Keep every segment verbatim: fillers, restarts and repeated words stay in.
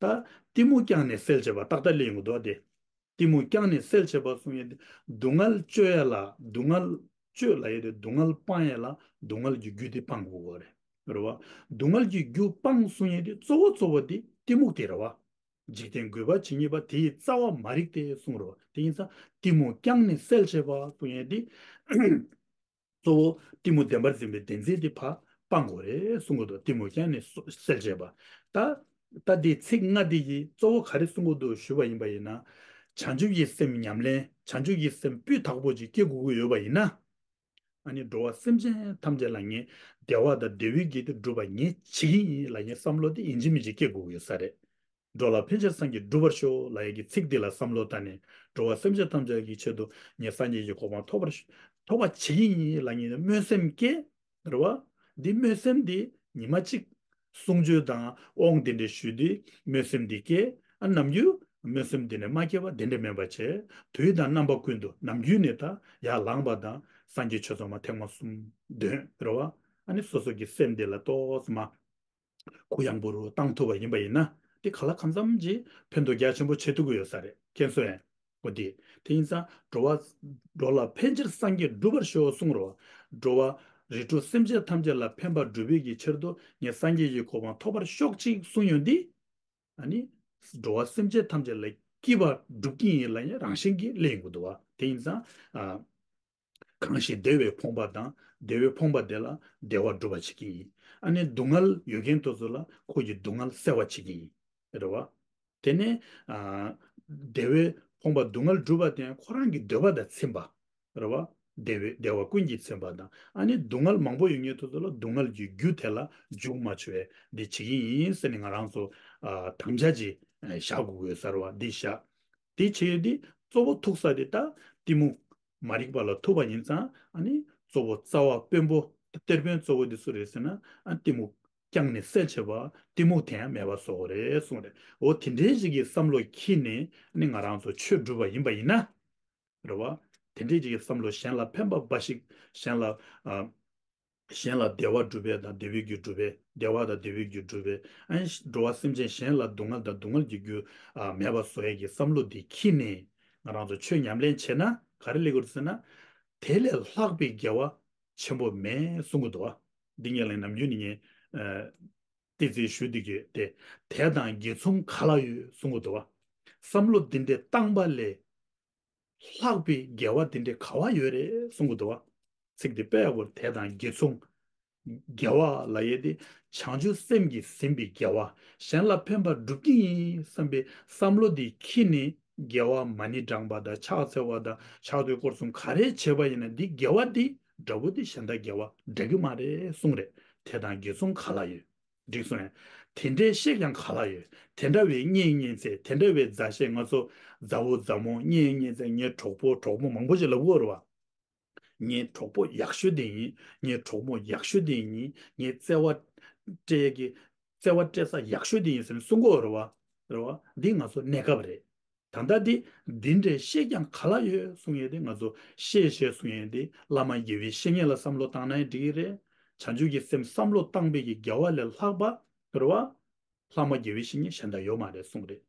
ད་གཏི་མུག་བསྐྱངས་ནས་སེལ་བྱེད་པ་ཏག་ཏག་སླེབས་ཡོང་གི་འདུག་བ་དེ། གཏི་མུག་བསྐྱངས་ནས་སེལ་བྱེད་པ་གསུང་ཡས་དེ། སྡུག་བསྔལ་གཅོད་ཡས་ལ་སྡུག་བསྔལ་གཅོད་ལབ་ཡས་དེ། སྡུག་བསྔལ་སྤང་ཡས་ལ་སྡུག་བསྔལ་གྱི་རྒྱུ་དེ་སྤང་དགོས་པ་རེད། རེད་བ། སྡུག་བསྔལ་གྱི་རྒྱུ་སྤང་གསུང་ཡས་དེ་གཙོ་བོ་གཙོ་བོ་དེ་གཏི་མུག་དེ་རེད་བ། འཇིག་རྟེན་རྒུད་པ་ཇི་སྙེད་པ། དེ་ཡི་རྩ་བ་མ་རིག་སྟེ་གསུང་རོ། དེ་ཡིན་ཙང་གཏི་མུག་བསྐྱངས་ནས་སེལ་བྱེད་པ་གསུང་ཡས་དེ། གཙོ་བོ་གཏི་མུག་བདེན་པར་འཛིན་པའི་བདེན་འཛིན་དེ་ཕར་སྤང་དགོས་རེད་གསུང་གི་འདུག་གཏི་མུག་བསྐྱངས་ནས་སོ་སེལ་བྱེད་པ། ད་ད་འདི་ཚིག་ལྔ་འདི་ཡིས་གཙོ་བོ་ག་རེ་གསུང་གི་འདུག་ཞུས་པ་ཡིན་པ་ཡིན་ན། བྱང་ཆུབ་ཀྱི་སེམས་ཉམས་ལེན། བྱང་ཆུབ་ཀྱི་སེམས་སྤུས་དག་པོ་ཅིག་སྐྱེ་དགོས་ཀྱི་ཡོད་པ་ཡིན་ན། ཨ་ནི་འགྲོ་བ་སེམས་ཅན་ཐམས་ཅད་ལ་ངས་བདེ་བ་དང་བདེ་བའི་རྒྱུ་དེ་སྒྲུབ་པ་ངས་བྱེད་ཀྱི་ཡིན་ལབ་ངས་བསམ་བློ་དེ་ཡིན་གཅིག་མིན་གཅིག་སྐྱེ་དགོས་ཀྱི་ཡོད་ས་རེད། འགྲོ་ལ་ཕན་ཕྱིར་སངས་རྒྱས་འགྲུབ་པར་ཤོག་ལབ་ཡས་ཀྱི་ཚིག་འདི་ལ་བསམ་བློ་བཏང་ནས། འགྲོ་བ་སེམས་ཅན་ཐམས་ཅད་ཀྱི་ཆེད་དུ་ངས་སངས་རྒྱས་ཀྱི་གོ་འཕང་ཐོབ་པར་ཐོབ་པ་བྱེད་ཀྱི་ཡིན་ལབ་ངས་སྨོན་སེམས་སྐྱེ། རེད་བ། འདི་སྨོན་སེམས་འདི་ཉི་མ་གཅིག་གསུང་ཆོས་དང་དབང་འདི་འདྲ་ཞུས་ཏེ་སྨོན་སེམས་འདི་སྐྱེ། ཨ་ནམ་རྒྱུན་སྨོན་སེམས་འདི་ནས་མ་སྐྱེ་བ་དེ་འདྲ་མེད་པ་བྱས། དུས་དང་རྣམ་པ་ཀུན་ཏུ་ནམ་རྒྱུན་ནས་ད་ཡར་ལངས་པ་དང་སངས་རྒྱས་ཆོས་ཚོགས་མ་ཐེངས་མ་གསུམ་འདོན། རེད་བ། ཨ་ནི་སོ་སོ་གི་སེམས་འདི་ལ་ཏོག་ཙམ་མ་གུ་ཡངས་པོ་རུ་བཏང་ཐུབ་པ་ཡིན་པ་ཡིན་ན། དེ་གང་ལ་གང་འཚམ་གྱིས་ཕན་ཐོགས་རྒྱ་ཆེན་པོ་བྱེད་ཐུབ་ཀྱི་ཡོད་ས་རེད། མཁྱེན་སོང་ངས། འོ་དེ། དེ་ཡིན་ཙང་འགྲོ་བ་འགྲོ་ལ་ཕན་ཕྱིར་སངས་རྒྱས་འགྲུབ་པར་ཤོག་གསུང་རོགས། འགྲོ་བ་རིགས་དྲུག་སེམས་ཅན་ཐམས་ཅད་ལ་ཕན་པ་སྒྲུབ་པའི་གི་ཕྱིར་དུ་ངས་སངས་རྒྱས་ཀྱི་གོ་འཕང་ཐོབ་པར་ཤོག་ཅིག་གསུང་ཡོང་དུས། ཨ་ནི་འགྲོ་བ་སེམས་ཅན་ཐམས་ཅད་ལ་སྐྱིད་པ་སྒྲུབ་ཀྱི་ཡིན་ལབ་ཡ་རང་བཞིན་གྱིས་སླེབས་ཡོང་གི་འདུག་བ། དེ་ཡིན་ཙང་། ཨ། གང་ཞིག་བདེ་བས་ཕོངས་པ་དང་། བདེ་བས་ཕོངས་པ་དེ་ལ་བདེ་བ་སྒྲུབ་པ་བྱེད་ཀྱི་ཡིན། ཨ་ནི་སྡུག་བསྔལ་ཡོད་མཁན་དེ་ཚོ་ལ་ཁོ་ཡི་སྡུག་བསྔལ་སེལ་བ་བྱེད་ཀྱི་ཡིན། རེད་བ། དེ་ནས། ཨ། བདེ་བས་ཕོངས་པ་སྡུག་བསྔལ་སྒྲུབ་པ་དེ་ཁོ་རང་གི་འདོད་པ་དང་འཚམ་པ། རེད་བ། བདེ་བས་བདེ་བ་ཀུན་གྱིས་འཚམ་པ་དང་། ཨ་ནི་སྡུག་བསྔལ་མང་པོ་ཡོད་མཁན་དེ་ཚོ་ལ་སྡུག་བསྔལ་གྱི་རྒྱུ་དེ་ལ་འཇུག་མ་བཅུག་པའི་འདི་བྱེད་ཀྱི་ཡིན་ཟེར་ནས་ང་རང་ཚོ། ཨ། དམ་བཅའ་ཅིག་བཞག་དགོས་ཀྱི་ཡོད་ས་རེད་བ། འདི་བཞག་དེ་བྱེད་ཡོད་དེ་གཙོ་བོ་ཐུག་ས་དེ་ད་གཏི་མུག་མ་རིག་པ་ལ་ཐུག་པ་ཡིན་ཙང་། ཨ་ནི་གཙོ་བོ་རྩ་བ་དཔོན་པོ་གཏེར་དཔོན་གཙོ་བོ་དེ་སུ་རེད་ཟེར་ན། ཨ། གཏི་མུག་བསྐྱངས་ནས་སེལ་བྱེད་པ། གཏི་མུག་དེ་ཡང་མེད་པ་བཟོ་དགོས་རེད་གསུངས་རེད། འོ་དེ་འདྲའི་ཞིག་གི་བསམ་བློ་འཁྱེར་ནས་ཨ་ནི་ང་རང་ཚོ་ཆོས་སྒྲུབ་པ་ཡིན་པ་ཡིན་ན། རེད་བ། དེ་འདྲའི་ཞིག་གི་བསམ་བློ་གཞན་ལ་ཕན་པ་འབའ་ཞིག་གཞན་ལ། ཨ། གཞན་ལ་བདེ་བ་སྒྲུབ་པའི་དང་བདེ་བའི་རྒྱུ་སྒྲུབ་པའི། བདེ་བ་དང་བདེ་བའི་རྒྱུ་སྒྲུབ་པའི། ཨ་ནི་འགྲོ་བ་སེམས་ཅན་གཞན་ལ་སྡུག་བསྔལ་དང་སྡུག་བསྔལ་གྱི་རྒྱུ། ཨ། མེད་པ་བཟོ་ཡས་ཀྱི་བསམ་བློ་འདི་འཁྱེར་ནས་ང་རང་ཚོ་ཆོས་ཉམས་ལེན་བྱས་ན་ག་རེ་སླེབས་ཀྱི་རེད་ཟེར་ན། དེ་ལས་ལྷག་པའི་དགེ་བ་ཆེན་པོ་མེད་གསུང་གི་འདུག་བ། འདི་ངས་ལན་ནམ་རྒྱུན་ནས་ངས། ཨ། ཏི་ཙི་ཞུ་འདི་གི་དེ། དེ་དང་དགེ་མཚུངས་ག་ལ་ཡོད་གསུང་གི་འདུག་བ། བསམ་བློ་འདི་འདྲའི་བཏང་པ་ལས་ལྷག་པའི་དགེ་བ་འདི་འདྲའི་ག་བ་ཡོད་རེད་གསུང་གི་འདུག་བ། ཚིག་འདི་དཔེ་ཡག་པོ་རེད། དེ་དང་དགེ་མཚུངས། དགེ་བ་ལབ་ཡས་དེ་བྱང་ཆུབ་སེམས་ཀྱིས་ཟིན་པའི་དགེ་བ། གཞན་ལ་ཕན་པ་སྒྲུབ་ཀྱི་ཡིན་བསམ་པའི་བསམ་བློ་འདི་འཁྱེར་ནས། དགེ་བ་མ་ཎི་བགྲངས་པ་དང་ཕྱག་འཚལ་བ་དང་ཕྱག་རྡོར་སྐོར་གསུམ་ག་རེ་བྱས་པ་ཡིན་ན། འདི་དགེ་བ་འདི་འདྲ་པོ་འདི་གཞན་དག་དགེ་བ་འདྲ་གི་མ་རེད་གསུངས་རེད། དེ་དང་དགེ་མཚུངས་ག་ལ་ཡོད། འགྲིག་སོང་ཡ། དེ་འདྲའི་བཤད་ཀྱང་ག་ལ་ཡོད། དེ་འདྲ་བའི་གཉེན་ཉེ་ཚན། དེ་འདྲ་བའི་མཛའ་བཤེས། ང་ཚོ་མཛའ་བོ་མཛའ་མོ་གཉེན་ཉེ་ཚན། ངའི་གྲོགས་པོ་གྲོགས་མོ་མང་པོ་ཞིག་ལབ་ཀྱི་ཡོད་རེད་བ། ངའི་གྲོགས་པོ་ཡག་ཤོས་དེ་ཡིན། ངའི་གྲོགས་མོ་ཡག་ཤོས་དེ་ཡིན། ངའི་བརྩེ་བ་སྤྲད་ཀྱི། བརྩེ་བ་སྤྲད་ས་ཡག་ཤོས་དེ་ཡིན་ཟེར་ནས་གསུང་གི་ཡོད་རེད་བ། རེད་བ། འདི་ང་ཚོ་གནས་སྐབས་རེད། ད་ལྟ་འདི་འདི་འདྲའི་བཤད་ཀྱང་ག་ལ་ཡོད་གསུང་ཡས་དེ། ང་ཚོ་བཤད་བཤད་གསུང་ཡས་དེ་བླ་མ་དགེ་བའི་བཤེས་གཉེན་ལ་བསམ་བློ་བཏང་ན་ཡང་འགྲིག་གི་རེད། བྱང་ཆུབ་ཀྱི་སེམས་བསམ་བློ་བཏང་པའི་གི་དགེ་བ་ལས་ལྷག་པ། རེད་བ། ལྷག་མ་དགེ་བའི་བཤེས་གཉེན་གཞན་དག་ཡོད་མ་རེད་གསུངས་རེད།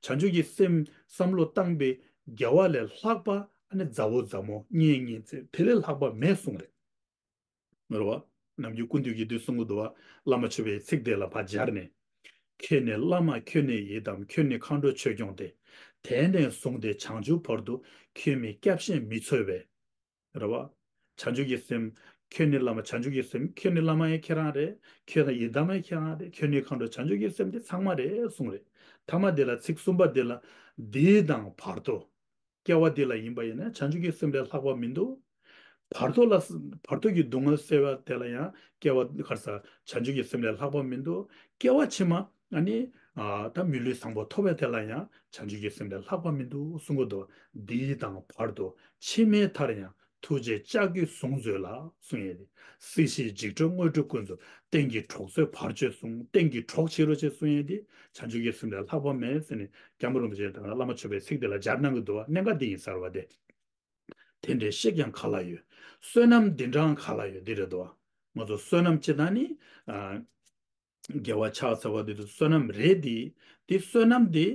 བྱང་ཆུབ་ཀྱི་སེམས་བསམ་བློ་བཏང་པའི་དགེ་བ་ལས་ལྷག་པ་ཨ་ནི་མཛའ་བོ་མཛའ་མོ་གཉེན་ཉེ་ཚན་དེ་ལས་ལྷག་པ་མེད་གསུངས་རེད། རེད་བ། ནམ་རྒྱུན་ཀུན་འདུས་ཀྱིས་འདི་གསུང་གི་འདུག་བ། བླ་མ་མཆོད་པའི་ཚིག་དེ་ལ་ཕར་སྦྱར་ནས། ཁྱོད་ནི་བླ་མ་ཁྱོད་ནི་ཡི་དམ། ཁྱོད་ནི་མཁའ་འགྲོ་ཆོས་སྐྱོང་སྟེ། དེང་ནས་བཟུང་སྟེ་བྱང་ཆུབ་བར་དུ། ཁྱོད་མི་སྐྱབས་གཞན་མི་འཚོལ་བས། རེད་བ། བྱང་ཆུབ་ཀྱི་སེམས། ཁྱོད་ནི་བླ་མ། བྱང་ཆུབ་ཀྱི་སེམས། ཁྱོད་ནི་བླ་མ་ཡང་ཁྱེད་རང་རེད། ཁྱོད་ནི་ཡི་དམ་ཡང་ཁྱེད་རང་རེད། ཁྱོད་ནི་མཁའ་འགྲོ། བྱང་ཆུབ་ཀྱི་སེམས་དེ་ཚང་མ་རེད་གསུངས་རེད། ཐ་མ་དེ་ལ་ཚིག་གསུམ་པ་དེ་ལ། འདི་དང་བར་དུ། སྐྱེ་བ་འདི་ལ་ཡིན་པ་ཡིན་ན་བྱང་ཆུབ་ཀྱི་སེམས་ལས་ལྷག་པ་མི་འདུག་བར་དོ་ལ། བར་དོ་གི་སྡུག་བསྔལ་སེལ་བ་དེ་ལ་ཡང་སྐྱེ་བ་ག་རེ་ཟ། བྱང་ཆུབ་ཀྱི་སེམས་ལས་ལྷག་པ་མི་འདུག་སྐྱེ་བ་ཕྱི་མ་ཨ་ནི། ཨ། ད་མི་ལུས་བཟང་པོ་ཐོབ་པའི་དེ་ལ་ཡང་བྱང་ཆུབ་ཀྱི་སེམས་ལས་ལྷག་པ་མི་འདུག་གསུང་གི་འདུག་འདི་དང་བར་དོ་ཕྱི་མའི་མཐར་ཡང་། ཐུགས་རྗེའི་ལྕགས་ཀྱུས་བཟུང་མཛོད་ལ་གསུང་ཡས་དེ། སྲིད་ཞིའི་འཇིགས་སྐྲོད་དངོས་གྲུབ་ཀུན་སྩོལ། གཏན་གྱི་གྲོགས་མཛོད་བར་གཅོད་གསུང་། གཏན་གྱི་གྲོགས་བྱེད་རོགས་བྱེད་གསུང་ཡས་དེ། བྱང་ཆུབ་ཀྱི་སེམས་ལས་ལྷག་པ་མེད་ཟེར་ནས་སྐྱབས་མགོན་རིན་པོ་ཆེ་དང་བླ་མ་མཆོད་པའི་ཚིག་དེ་ལ་སྦྱར་གནང་གི་འདུག་བ། གནད་འགག་འདི་ཡིན་ཟེར་བ་དེ། དེ་འདྲའི་བཤད་ཀྱང་ག་ལ་ཡོད། བསོད་ནམས་འདི་འདྲའང་ག་ལ་ཡོད། འདི་རེད་འདུག་བ། ང་ཚོ་བསོད་ནམས་སྤྱི་བཏང་ནི། ཨ། དགེ་བ་ཕྱག་འཚལ་བ་འདི་ཚོ་བསོད་ནམས་རེད་དེ། དེ་བསོད་ནམས་དེ་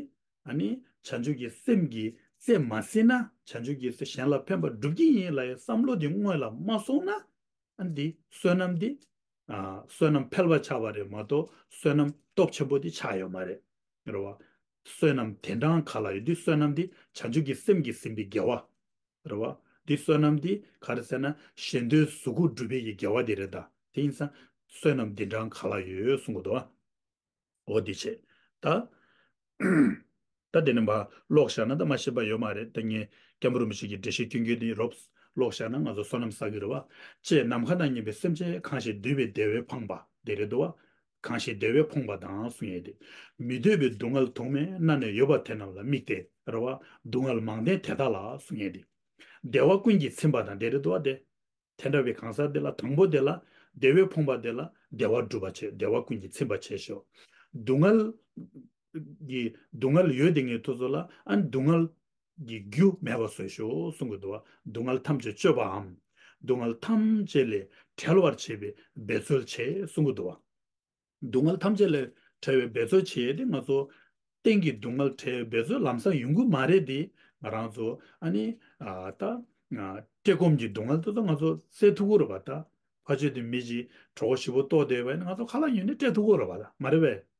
ཨ་ནི་བྱང་ཆུབ་ཀྱི་སེམས་ཀྱིས་རྩེ་མ་ཟིན་ན། བྱང་ཆུབ་ཀྱི་སེམས་གཞན་ལ་ཕན་པ་སྒྲུབ་ཀྱི་ཡིན་ལབ་ཡའི་བསམ་བློ་དེ་སྔོན་ལ་མ་སོང་ན། ཨ་ནི་དེ་བསོད་ནམས་དེ་ཨ་བསོད་ནམས་ཕལ་པ་ཆགས་པ་རེད་མ་གཏོགས། བསོད་ནམས་སྟོབས་ཆེན་པོ་དེ་ཆགས་ཡོད་མ་རེད། རེད་བ། བསོད་ནམས་དེ་འདྲའང་ག་ལ་ཡོད། དེ་བསོད་ནམས་དེ་བྱང་ཆུབ་ཀྱི་སེམས་ཀྱིས་ཟིན་པའི་དགེ་བ། རེད་བ། འདི་བསོད་ནམས་འདི་ག་རེ་ཟེར་ན། གཞན་དོན་གཟུགས་སྐུ་སྒྲུབ་པའི་གི་དགེ་བ་འདི་རེད་ད། དེ་ཡིན་ཙང་བསོད་ནམས་འདི་འདྲའང་ག་ལ་ཡོད་གསུང་གི་འདུག་བ། འོ་འདི་བྱས། ད། ད་དེ་ནས་མར་ཀློག་བཞག་ན་ད་མ་ཤེས་པ་ཡོད་མ་རེད། ད་ངས་སྐྱབས་མགོན་རིན་པོ་ཆེ་གི་འགྲེལ་བཤད་སྐྱོན་གྱི་འདི་རོབ་ཀློག་བཞག་ན་ང་ཚོ་བསོད་ནམས་བསགས་ཀྱི་རེད་བ། ཅེས་ནམ་མཁའ་དང་མཉམ་པའི་སེམས་ཅན་གང་ཞིག་འདུས་པའི་བདེ་བས་ཕོངས་པ་འདི་རེད་འདུག་བ། གང་ཞིག་བདེ་བས་ཕོངས་པ་དང་གསུང་ཡས་ཏེ། མི་འདོད་པའི་སྡུག་བསྔལ་དུ་མས་མནར་ནས་ཡོད་པ་དེ་རྣམས་ལ་དམིགས་ཏེ་རེད་བ། སྡུག་བསྔལ་མང་ལྡན་དེ་དག་ལ་གསུང་ཡས་ཏེ། བདེ་བ་ཀུན་གྱིས་ཚིམ་པ་དང་དེ་རེད་འདུག་བ་དེ། དེ་འདྲ་བའི་གང་ཟག་དེ་ལ་དང་པོ་དེ་ལ་བདེ་བས་ཕོངས་པ་དེ་ལ་བདེ་བ་སྒྲུབ་པ་བྱེད། བདེ་བ་ཀུན་གྱིས་ཚིམ་པ་བྱེད་ཤོག་སྡུག་བསྔལ་གྱི་སྡུག་བསྔལ་ཡོད་དེ་ངས་དུས་ཚོད་ལ་ཨ་ནི་སྡུག་བསྔལ་གྱི་རྒྱུ་མེད་པ་བཟོས་ཤོག་གསུང་གི་འདུག་བ། སྡུག་བསྔལ་ཐམས་ཅད་གཅོད་པའམ། སྡུག་བསྔལ་ཐམས་ཅད་ལས་བྲལ་བར་བྱེད་པའི་འབད་རྩོལ་བྱེད་གསུང་གི་འདུག་བ། སྡུག་བསྔལ་ཐམས་ཅད་ལས་བྲལ་བའི་འབད་རྩོལ་བྱེད་ཡས་དེ་ང་ཚོ་གཏན་གྱི་སྡུག་བསྔལ་བྲལ་བའི་འབད་རྩོལ་ལམ་སང་ཡོང་གི་མ་རེད་དེ། ང་རང་ཚོ་ཨ་ནི་ཨ་ད་ཨ་བཀྲེས་སྐོམ་གྱི་སྡུག་བསྔལ་དེ་ཚོ་ང་ཚོ་སེལ་ཐུབ་ཀྱི་རེད་པ། ད་ཕལ་ཆེར་དེ་མི་གཅིག་གྲོད་ཁོག་ཞེ་པོ་ལྟོགས་བསྡད་པ་ཡིན་ན་ང་ཚོ་ཁ་ལག་ཉོས་ནས་སྤྲད་ཐུབ་ཀྱི་རེད་པ། ད་མ་རེད་པས།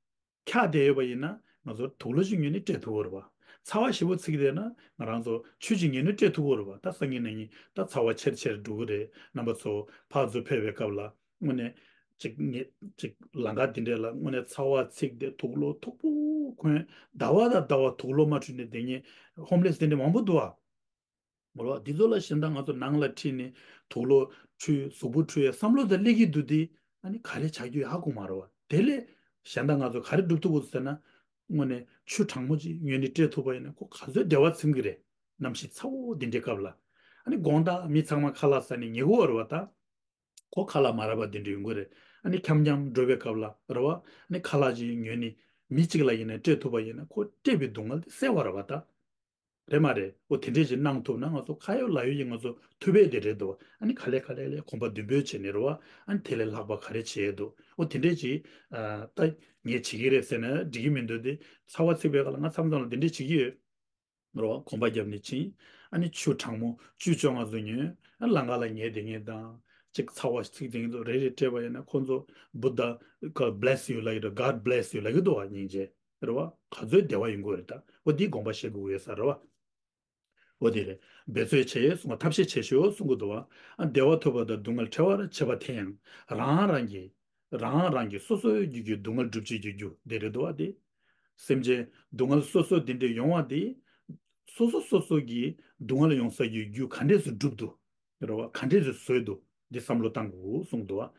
འཁྱག་བསྡད་ཡོད་པ་ཡིན་ན་ང་ཚོ་དུག་ལོག་ཅིག་ཉོས་ནས་སྤྲད་ཐུབ་ཀྱི་རེད་པ། ཚ་བ་ཞེ་པོ་ཚིག་བསྡད་ན་ང་རང་ཚོ་ཆུ་ཅིག་ཉོས་ནས་སྤྲད་ཐུབ་ཀྱི་རེད་པ། ད་སང་ཉིན་གནངས་ཉིན་ད་ཚ་བ་ཆེར་ཆེར་འགྲོ་གི་རེད། རྣམ་པ་ཚོ་ཕར་ཚུར་ཕེབས་པའི་སྐབས་ལ་དངོས་གནས་ཅིག་ངས་ཅིག་ལམ་ཁ་འདི་འདྲས་ལ་དངོས་གནས་ཚ་བ་ཚིག་བསྡད་དུག་ལོག་མཐུག་པོ་གོན། ཟླ་བ་དང་ཟླ་བ་དུག་ལོག་མ་འཁྲུད་ནས་བསྡད་མཁན་ཧོམ་ལེས་དེ་འདྲས་མང་པོ་འདུག་ཨ། མོ་ལ་འདི་ཚོ་ལ་གཞན་དག་ང་ཚོ་ནང་ལ་ཁྲིད་ནས་དུག་ལོག་འཁྲུད་གཟུགས་པོ་འཁྲུད་ཡ་བསམ་བློ་དེ་སླེབས་ཀྱི་འདུག་དེ། ཨ་ནི་ག་རེ་བྱ་རྒྱུ་ཡག་གོ་མ་རེད་པ། དེ་ལས་གཞན་དག་ང་ཚོ་ག་རེ་སྒྲུབ་ཐུབ་དགོས་ཟེར་ན། དངོས་གནས་ཆུ་གྲང་མོ་ཅིག་ཉོས་ནས་སྤྲད་ཐུབ་པ་ཡིན་ན་ཁོ་ག་ཚོད་བདེ་བ་ཚིམ་གི་རེད། གནམ་གཤིས་ཚ་བོ་འདི་འདྲའི་སྐབས་ལ། ཨ་ནི་དགོང་དག་མི་ཚང་མ་ཁ་ལག་ཟ་ནས་ཉལ་གི་ཡོད་རེད་པ། ད་ཁོ་ཁ་ལག་མ་རག་པ་འདི་འདྲ་ཡོང་གི་རེད། ཨ་ནི་འཁྱམ་འཁྱམ་འགྲོ་བའི་སྐབས་ལ་རེད་པ། ཨ་ནི་ཁ་ལག་ཅིག་ཉོས་ནས་མི་གཅིག་ལ་ཡིན་ན་སྤྲད་ཐུབ་པ་ཡིན་ན་ཁོ་སྤྲད་པའི་སྡུག་བསྔལ་དེ་སེལ་བ་རེད་པ་ད། རེད་མ་རེད། འོ་དེ་འདྲས་ཅིག་གནང་ཐུབ་ན་ང་ཚོ་ཁ་ཡོད་ལག་ཡོད་ཀྱི་ང་ཚོ་ཐུབ་པ་དེ་རེད་འདུག་ཨ་ནི་ག་ལེ་ག་ལེ་ལེ་གོམ་པ་མདུན་སྤོས་བྱས་ནས་རེད་པ། ཨ་ནི་དེ་ལས་ལྷག་པ་ག་རེ་བྱེད་ཡས་འདུག་འོ་དེ་འདྲས་ཅིག་ཨ་ད་ངས་བྱེད་ཀྱི་རེད་ཟེར་ན་འགྲིག་གི་མི་འདུག་དེ་ཚ་བ་ཚིག་པའི་སྐབས་ལ་ང་མཚམས་མཚམས་ལ་དེ་འདྲས་བྱེད་ཀྱི་ཡོད། རེད་པ། གོམ་པ་བརྒྱབ་ནས་ཕྱིན། ཨ་ནི་ཆུ་གྲང་མོ་བཅུ་བཅོ་ལྔ་ཙམ་ཉོས། ཨ་ལམ་ཁ་ལ་ཉལ་བསྡད་མཁན་དང་། ཅིག་ཚ་བ་ཚིག་བསྡད་མཁན་ཚོ་རེ་རེ་སྤྲད་པ་ཡིན་ན་ཁོ་ཚོ་Buddha God bless you ལབ་ཀྱི་འདུག God bless you ལབ་ཀྱི་འདུག་པ། སྙིང་རྗེ། རེད་པ། ག་ཚོད་བདེ་བ་ཡོང་གི་རེད་ད། འོ་འདི་དགོངས་པ་བཞེས་དགོས་ཡོད་ས་རེད་པ། འོ་དེ་རེད། འབད་རྩོལ་བྱེད་གསུང་བ། ཐབས་ཤེས་བྱེད་ཤོག་གསུང་གི་འདུག་པ། ཨ་བདེ་བ་ཐོབ་པ་དང་སྡུག་བསྔལ་བྲལ་བར་བྱེད་པ་དེ་ཡང་རང་རང་གི་རང་རང་གི་སོ་སོའི་རྒྱུད་ཀྱི་སྡུག་བསྔལ་སྒྲུབ་བྱེད་ཀྱི་རྒྱུ་དེ་རེད་འདུག་པ། དེ་སེམས་ཅན་སྡུག་བསྔལ་སོ་སོ་དེ་འདྲ་ཡོང་བ་དེ། སོ་སོ་སོ་སོ་གི་སྡུག་བསྔལ་ཡོང་ས་ཀྱི་རྒྱུ་ག་འདྲས་སུ་སྒྲུབ་འདུག་རེད་པ། ག་འདྲས་སུ་བཟོས་འདུག་འདི་བསམ་བློ་བཏང་དགོས་གསུངས་འདུག་པ།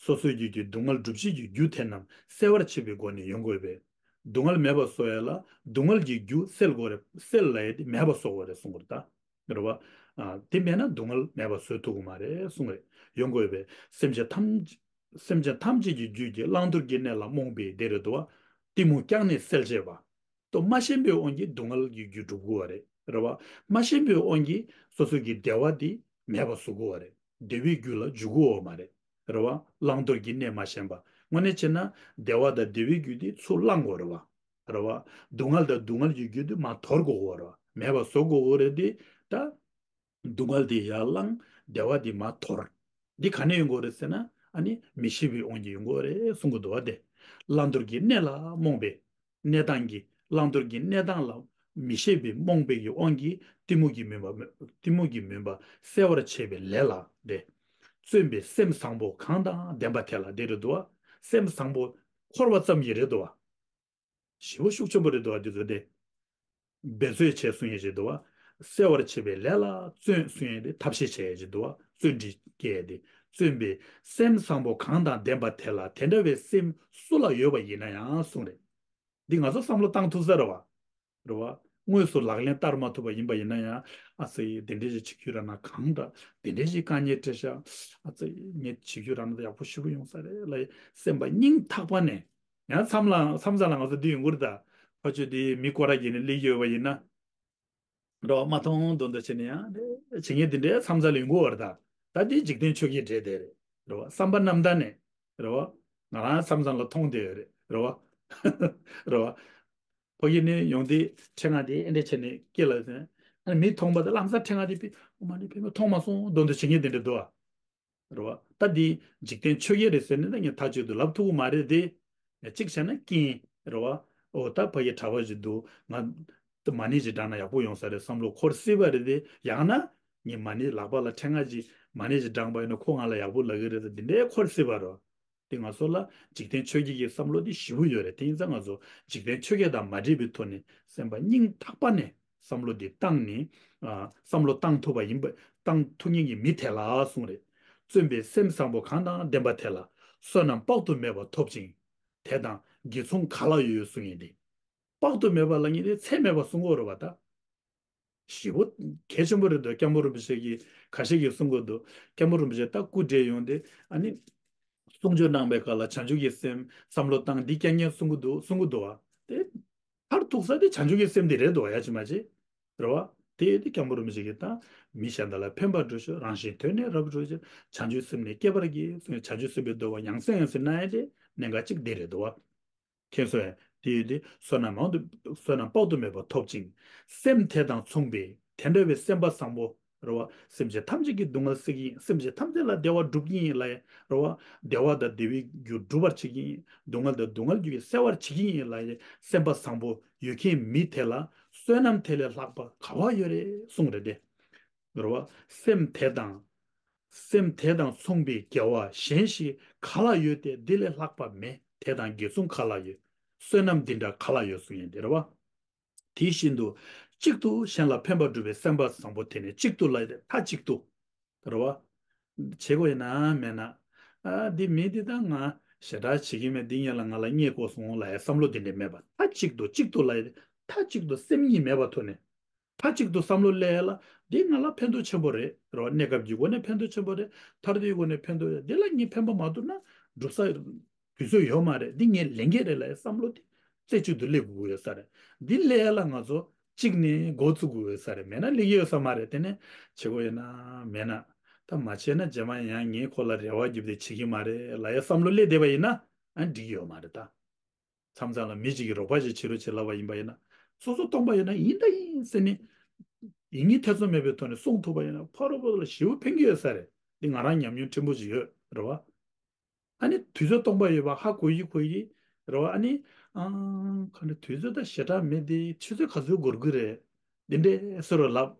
སོ་སོའི་རྒྱུད་ཀྱི་སྡུག་བསྔལ་སྒྲུབ་བྱེད་ཀྱི་རྒྱུ་དེ་རྣམས་སེལ་བར་བྱེད་པའི་སྒོ་ནས་ཡོང་དགོས་པས། སྡུག་བསྔལ་མེད་པར་བཟོ་ཡ་ལ་སྡུག་བསྔལ་གྱི་རྒྱུ་སེལ་དགོས་རེད། སེལ་ལབ་ཡ་དེ་མེད་པར་བཟོ་དགོས་རེད་གསུངས་པ་རེད་ད། རེད་པ། ཨ་དེ་མེད་ན་སྡུག་བསྔལ་མེད་པར་བཟོ་ཐུབ་ཀྱི་མ་རེད་གསུངས་རེད། ཡོང་དགོས་པས། སེམས་ཅན་ཐམས་སེམས་ཅན་ཐམས་ཅད་ཀྱི་རྒྱུད་ཀྱི་བླང་དོར་གྱི་གནས་ལ་རྨོངས་པའི་དེ་རེད་འདུག་པ། གཏི་མུག་ཀྱང་ནི་སེལ་བྱེད་པ། ཏོ་མ་ཞེན་པའི་དབང་གིས་སྡུག་བསྔལ་གྱི་རྒྱུ་སྒྲུབ་དགོས་པ་རེད། རེད་པ། མ་ཞེན་པའི་དབང་གིས་སོ་སོ་གི་བདེ་བ་དེ་མེད་པ་བཟོ་དགོས་པ་རེད། བདེ་བའི་རྒྱུ་ལ་འཇུག་དགོས་པ་མ་རེད། རེད་པ། བླང་དོར་གྱི་གནས་མ་ཞེན་པ། དངོས་གནས་བྱས་ན་བདེ་བ་དང་བདེ་བའི་རྒྱུ་དེ་ཚུར་བླང་དགོས་རེད་པ། རེད་པ། སྡུག་བསྔལ་དང་སྡུག་བསྔལ་གྱི་རྒྱུ་དེ་མར་དོར་དགོས་པ་རེད་པ། མེད་པ་བཟོ་དགོས་པ་རེད་དེ། ད་སྡུག་བསྔལ་དེ་ཡར་བླངས། བདེ་བ་དེ་མར་དོར། འདི་ག་ནས་ཡོང་གི་རེད་ཟེར་ན། ཨ་ནི་མི་ཤེས་པའི་དབང་གིས་ཡོང་གི་རེད་གསུང་གི་འདུག་པ། དེ་བླང་དོར་གྱི་གནས་ལ་རྨོངས་པའི། གནས་སྟངས་ཀྱི་བླང་དོར་གྱི་གནས་སྟངས་ལ་མི་ཤེས་པའི་རྨོངས་པའི་གི་དབང་གིས་གཏི་མུག་གི་མུན་པ། གཏི་མུག་གི་མུན་པ་སེལ་བར་བྱེད་པའི་ལས་ལ་དེ། བརྩོན་པའི་སེམས་བཟང་པོ་གང་དང་ལྡན་པ་དེ་ལ་དེ་རེད་འདུག་པ། སེམས་བཟང་པོ་འཁོར་བ་ཙམ་གྱིས་རེད་འདུག་པ། ཞེ་པོ་ཤུགས་ཆེན་པོ་རེད་འདུག་པ། འདི་ཚོ་དེ། འབད་རྩོལ་བྱེད་གསུང་ཡས་བྱེད་འདུག་པ། སེལ་བར་བྱེད་པའི་ལས་ལ་བརྩོན་གསུང་ཡས་དེ་ཐབས་ཤེས་བྱེད་ཡས་བྱེད་འདུག་པ། བརྩོན་འགྲུས་སྐྱེ་ཡས་དེ། བརྩོན་པའི་སེམས་བཟང་པོ་གང་དང་ལྡན་པ་དེ་ལ་དེ་འདྲ་བའི་སེམས་སུ་ལ་ཡོད་པ་ཡིན་ན་ཡང་གསུང་རེད། འདི་ང་ཚོ་བསམ་བློ་བཏང་ཐུབ་ས་རེད་པ། རེད་པ། དངོས་སུ་ལག་ལེན་བསྟར་མ་ཐུབ་པ་ཡིན་པ་ཡིན་ན་ཡང་། ཨ་ཙི་དེ་འདྲས་ཞིག་བྱེད་རྒྱུ་རག་ན་གང་འདྲ། དེ་འདྲས་ཞིག་དཀའ་ངལ་འཕྲད་ཤག་ཨ་ཙི་ངས་བྱེད་རྒྱུ་རག་ན་ཡག་པོ་ཞེ་པོ་ཡོང་ས་རེད་ལབ་སེམས་པ་སྙིང་ཐག་པ་ནས། ཡང་མཚམས་ལ་མཚམས་མཚམས་ལ་ང་ཚོ་འདི་ཡོང་གི་རེད་ད། ཕར་ཕྱོགས་དེ་མི་སྐོར་ར་བརྒྱབ་ནས་སླེབས་ཡོད་པ་ཡིན་ན། རེད་པ། མ་མཐོང་མདོག་མདོག་བྱས་ནས་ཡང་བྱེད་མཁན་དེ་འདྲས་མཚམས་མཚམས་ལ་ཡོང་གི་ཡོད་རེད་ད། ད་དེ་འཇིག་རྟེན་ཆོས་བརྒྱད་འདྲ་དེ་རེད། རེད་པ། བསམ་པ་རྣམ་དག་ནས། རེད་པ། ང་རང་མཚམས་མཚམས་ལ་མཐོང་བསྡད་ཡོད་རེད། རེད་པ། རེད་པ། ཕ་གི་ནས་ཡོང་དུས་ཕྲེང་བ་དེ་ཨེ་འདྲས་བྱས་ནས་སྐེ་ལ་ཟིན། ཨ་ནི་མི་མཐོང་པ་དང་ལམ་སང་ཕྲེང་བ་དེ་ཕི་ཨོ་མ་ནི་ཕི་མ་མཐོང་མ་སོང་འདོན་དུ་བྱེད་མཁན་དེ་འདྲ་འདུག་ཨ། རེད་བ། ད་འདི་འཇིག་རྟེན་ཆོས་བརྒྱད་རེད་ཟེར་ནས་ད་ངས་མཐའ་གཅིག་ཏུ་ལབ་ཐུབ་ཀྱི་མ་རེད་དེ། གཅིག་བྱས་ན་རྐྱེན་རེད་བ། ཨོ་ད་ཕ་གི་གྲྭ་པ་ཞིག་འདུག་ང་ད་མ་ཎི་ཞིག་བགྲངས་ན་ཡག་པོ་ཡོང་ས་རེད་བསམ་བློ་འཁོར་སྲིད་པ་རེད་དེ། ཡང་ན་ངས་མ་ཎི་ལག་པ་ལ་ཕྲེང་བ་ཞིག་མ་ཎི་ཞིག་བགྲངས་པ་ཡིན་ན་ཁོ་ང་ལ་ཡག་པོ་ལབ་ཀྱི་རེད་ཟེར་འདི་འདྲའི་འཁོར་སྲིད་པ་རེད་བ། དེ་ང་ཚོ་ལ་འཇིག་རྟེན་ཆོས་བརྒྱད་ཀྱི་བསམ་བློ་འདི་ཞེ་པོ་ཡོད་རེད། དེ་ཡིན་ཙང་ང་ཚོ་འཇིག་རྟེན་ཆོས་བརྒྱད་དང་མ་འདྲེས་པའི་ཐོག་ནས་སེམས་པ་སྙིང་ཐག་པ་ནས་བསམ་བློ་འདི་བཏང་ནས། ཨ། བསམ་བློ་བཏང་ཐུབ་པ་ཡིན་པ། བཏང་ཐུབ་མཁན་གྱི་མི་དེ་ལ་གསུངས་རེད། བརྩོན་པའི་སེམས་བཟང་པོ་གང་དང་ལྡན་པ་དེ་ལ་བསོད་ནམས་དཔག་ཏུ་མེད་པ་ཐོབ་ཅིང་། དེ་དང་དགེ་མཚུངས་ག་ལ་ཡོད་གསུངས་ཡིན་ཏེ། དཔག་ཏུ་མེད་པ་ལ་ངེས་ཏེ་ཚད་མེད་པ་གསུང་གི་ཡོད་རེད་བ་ད། ཞེ་པོ་གལ་ཆེན་པོ་རེད་འདུག་སྐྱབས་མགོན་རིན་པོ་ཆེ་གིས་ཁ་ཤས་ཀྱིས་གསུང་གི་འདུག་སྐྱབས་མགོན་རིན་པོ་ཆེ་ད་སྐུ་བགྲེས་ཡོང་སྟེ་ཨ་ནི། གསུང་ཆོས་གནང་བའི་སྐབས་ལ་བྱང་ཆུབ་ཀྱི་སེམས་བསམ་བློ་བཏང་འདི་རྐྱང་རྐྱང་གསུང་གི་འདུག་གསུང་གི་འདུག་བ། དེ་མཐར་ཐུག་ས་དེ་བྱང་ཆུབ་ཀྱི་སེམས་དེ་རེད་འདུག་བ། ཡ་ཅི་མ་ཅི། རེད་བ། དེ་དེ་སྐྱབས་མགོན་རིན་པོ་ཆེ་གིས་ད་མི་གཞན་དག་ལ་ཕན་པར་འགྲོ་ཤོག་རང་གཞན་དོན་ནི་རབ་ཏུ་གྲོལ་ཕྱིར། བྱང་ཆུབ་སེམས་ནི་བསྐྱེད་པར་བགྱི་གསུངས། བྱང་ཆུབ་སེམས་དཔའི་འདུལ་བ་ཡང་སེ་ཡང་སེ་གནང་ཡ་དེ་གནད་འགག་གཅིག་དེ་རེད་འདུག་བ། མཁྱེན་སོང་ངས། དེ་ཡོད་དེ་བསོད་ནམས་མང་དུ། བསོད་ནམས་དཔག་ཏུ་མེད་པ་ཐོབ་ཅིང་། སེམས་དེ་དང་མཚུངས་པའི་དེ་འདྲ་བའི་སེམས་པ་བཟང་པོ་རེད་བ། སེམས་ཅན་ཐམས་ཅད་ཀྱི་སྡུག་བསྔལ་སེལ་གྱི་ཡིན། སེམས་ཅན་ཐམས་ཅད་ལ་བདེ་བ་སྒྲུབ་ཀྱི་ཡིན་ལབ་ཡ་རེད་བ། བདེ་བ་དང་བདེ་བའི་རྒྱུ་སྒྲུབ་པར་བྱེད་ཀྱི་ཡིན། སྡུག་བསྔལ་དང་སྡུག་བསྔལ་རྒྱུ་ཡི་སེལ་བར་བྱེད་ཀྱི་ཡིན་ལབ་ཡ་སེམས་པ་བཟང་པོ་ཡོད་མཁན་མི་དེ་ལ་བསོད་ནམས་དེ་ལས་ལྷག་པ་ག་བ་ཡོད་རེད་གསུངས་རེད་དེ། རེད་བ། སེམས་དེ་དང་། སེམས་དེ་དང་མཚུངས་པའི་དགེ་བ་གཞན་ཞིག་ག་ལ་ཡོད་དེ། འདི་ལས་ལྷག་པ་མེད། དེ་དང་དགེ་མཚུངས་ག་ལ་ཡོད། བསོད་ནམས་འདི་འདྲ་ག་ལ་ཡོད་གསུངས་ཡིན་ཏེ་རེད་བ། དེ་བཞིན་དུ་གཅིག་ཏུ་གཞན་ལ་ཕན་པ་སྒྲུབ་པའི་སེམས་པ་བཟང་པོ་དེ་ནི་གཅིག་ཏུ་ལ་ཡོད་དེ་མཐའ་གཅིག་ཏུ་རེད་བ། བྱེད་དགོས་ཡིན་ན་མེད་ན། ཨ་འདི་མི་འདི་དང་ང་ཞེ་དྲག་བྱེད་ཀྱི་མེད། འདི་ངེད་ལ་ང་ལ་རྙེད་དགོས་སོང་ལབ་ཡ་བསམ་བློ་འདི་འདྲ་མེད་པ། མཐའ་གཅིག་ཏུ་གཅིག་ཏུ་ལ་ཡོད་དེ་མཐའ་གཅིག་ཏུ་སེམས་གཉིས་མེད་པ་ཐོག་ནས། མཐའ་གཅིག་ཏུ་བསམ་བློ་སླེབས་ཡ་ལ་འདི་ང་ལ་ཕན་ཐོགས་ཆེན་པོ་རེད་རེད་བ། གནས་སྐབས་ཀྱི་སྒོ་ནས་ཕན་ཐོགས་ཆེན་པོ་རེད། མཐར་ཐུག་གི་སྒོ་ནས་ཕན་ཐོགས་རེད། འདི་ལ་ངས་ཕན་པ་མ་ཐོབ་ན་སྒྲུབ་ས་དུས་ཚོད་ཡོད་མ་རེད། འདི་ངས་ལས་འགན་རེད་ལབ་ཡ་བསམ་བློ་དེ་རྩེ་གཅིག་ཏུ་སླེབས་དགོས་ཀྱི་ཡོད་ས་རེད། འདི་སླེབས་ཡ་ལ་ང་ཚོ་གཅིག་ནས་འགོ་བཙུགས་དགོས་ཀྱི་ཡོད་ས་རེད། མེད་ན་སླེབས་ཀྱི་ཡོད་ས་མ་རེད། དེ་ནས་བྱེད་དགོས་ཡོད་ན་མེད་ན། ད་མ་བྱས་ན་རྗེས་མ་ཡང་ངས་ཁོ་ལ་རེ་བ་བརྒྱབ་སྟེ་བྱེད་ཀྱི་མ་རེད་ལབ་ཡ་བསམ་བློ་སླེབས་བསྡད་པ་ཡིན་ན་ཨ་འགྲིག་གི་ཡོད་མ་རེད་ད། མཚམས་མཚམས་ལ་མི་གཅིག་གིས་རོགས་པ་ཞིག་བྱེད་རོགས་བྱེད་ལབ་པ་ཡིན་པ་ཡིན་ན། སོ་སོ་སྟོང་པ་ཡོད་ན་ཡིན་ད་ཡིན་ཟེར་ནས། ཡིན་གཉིས་ཐེ་ཚོམ་མེད་པའི་ཐོག་ནས་གསུང་ཐུབ་པ་ཡིན་ན་ཕ་རོལ་པོ་ལ་ཞེ་པོ་ཕན་གྱི་ཡོད་ས་རེད། འདི་ང་རང་ཉམས་མྱོང་ཕྲན་བུ་ཞིག་ཡོད་རེད་བ། ཨ་ནི་དུས་ཚོད་སྟོང་པ་ཡོད་པ་ཧ་གོ་ཡི་གོ་ཡི་རེད་བ། ཨ་ནི་ཨང་ག་འདྲ་དུས་ཚོད་ད་ཞེ་དྲག་མེད་དེ་ཆུ་ཚོད་ག་ཚོད་འགོར་གི་རེད། འདི་འདྲས་ཟེར་རོ་ལབ།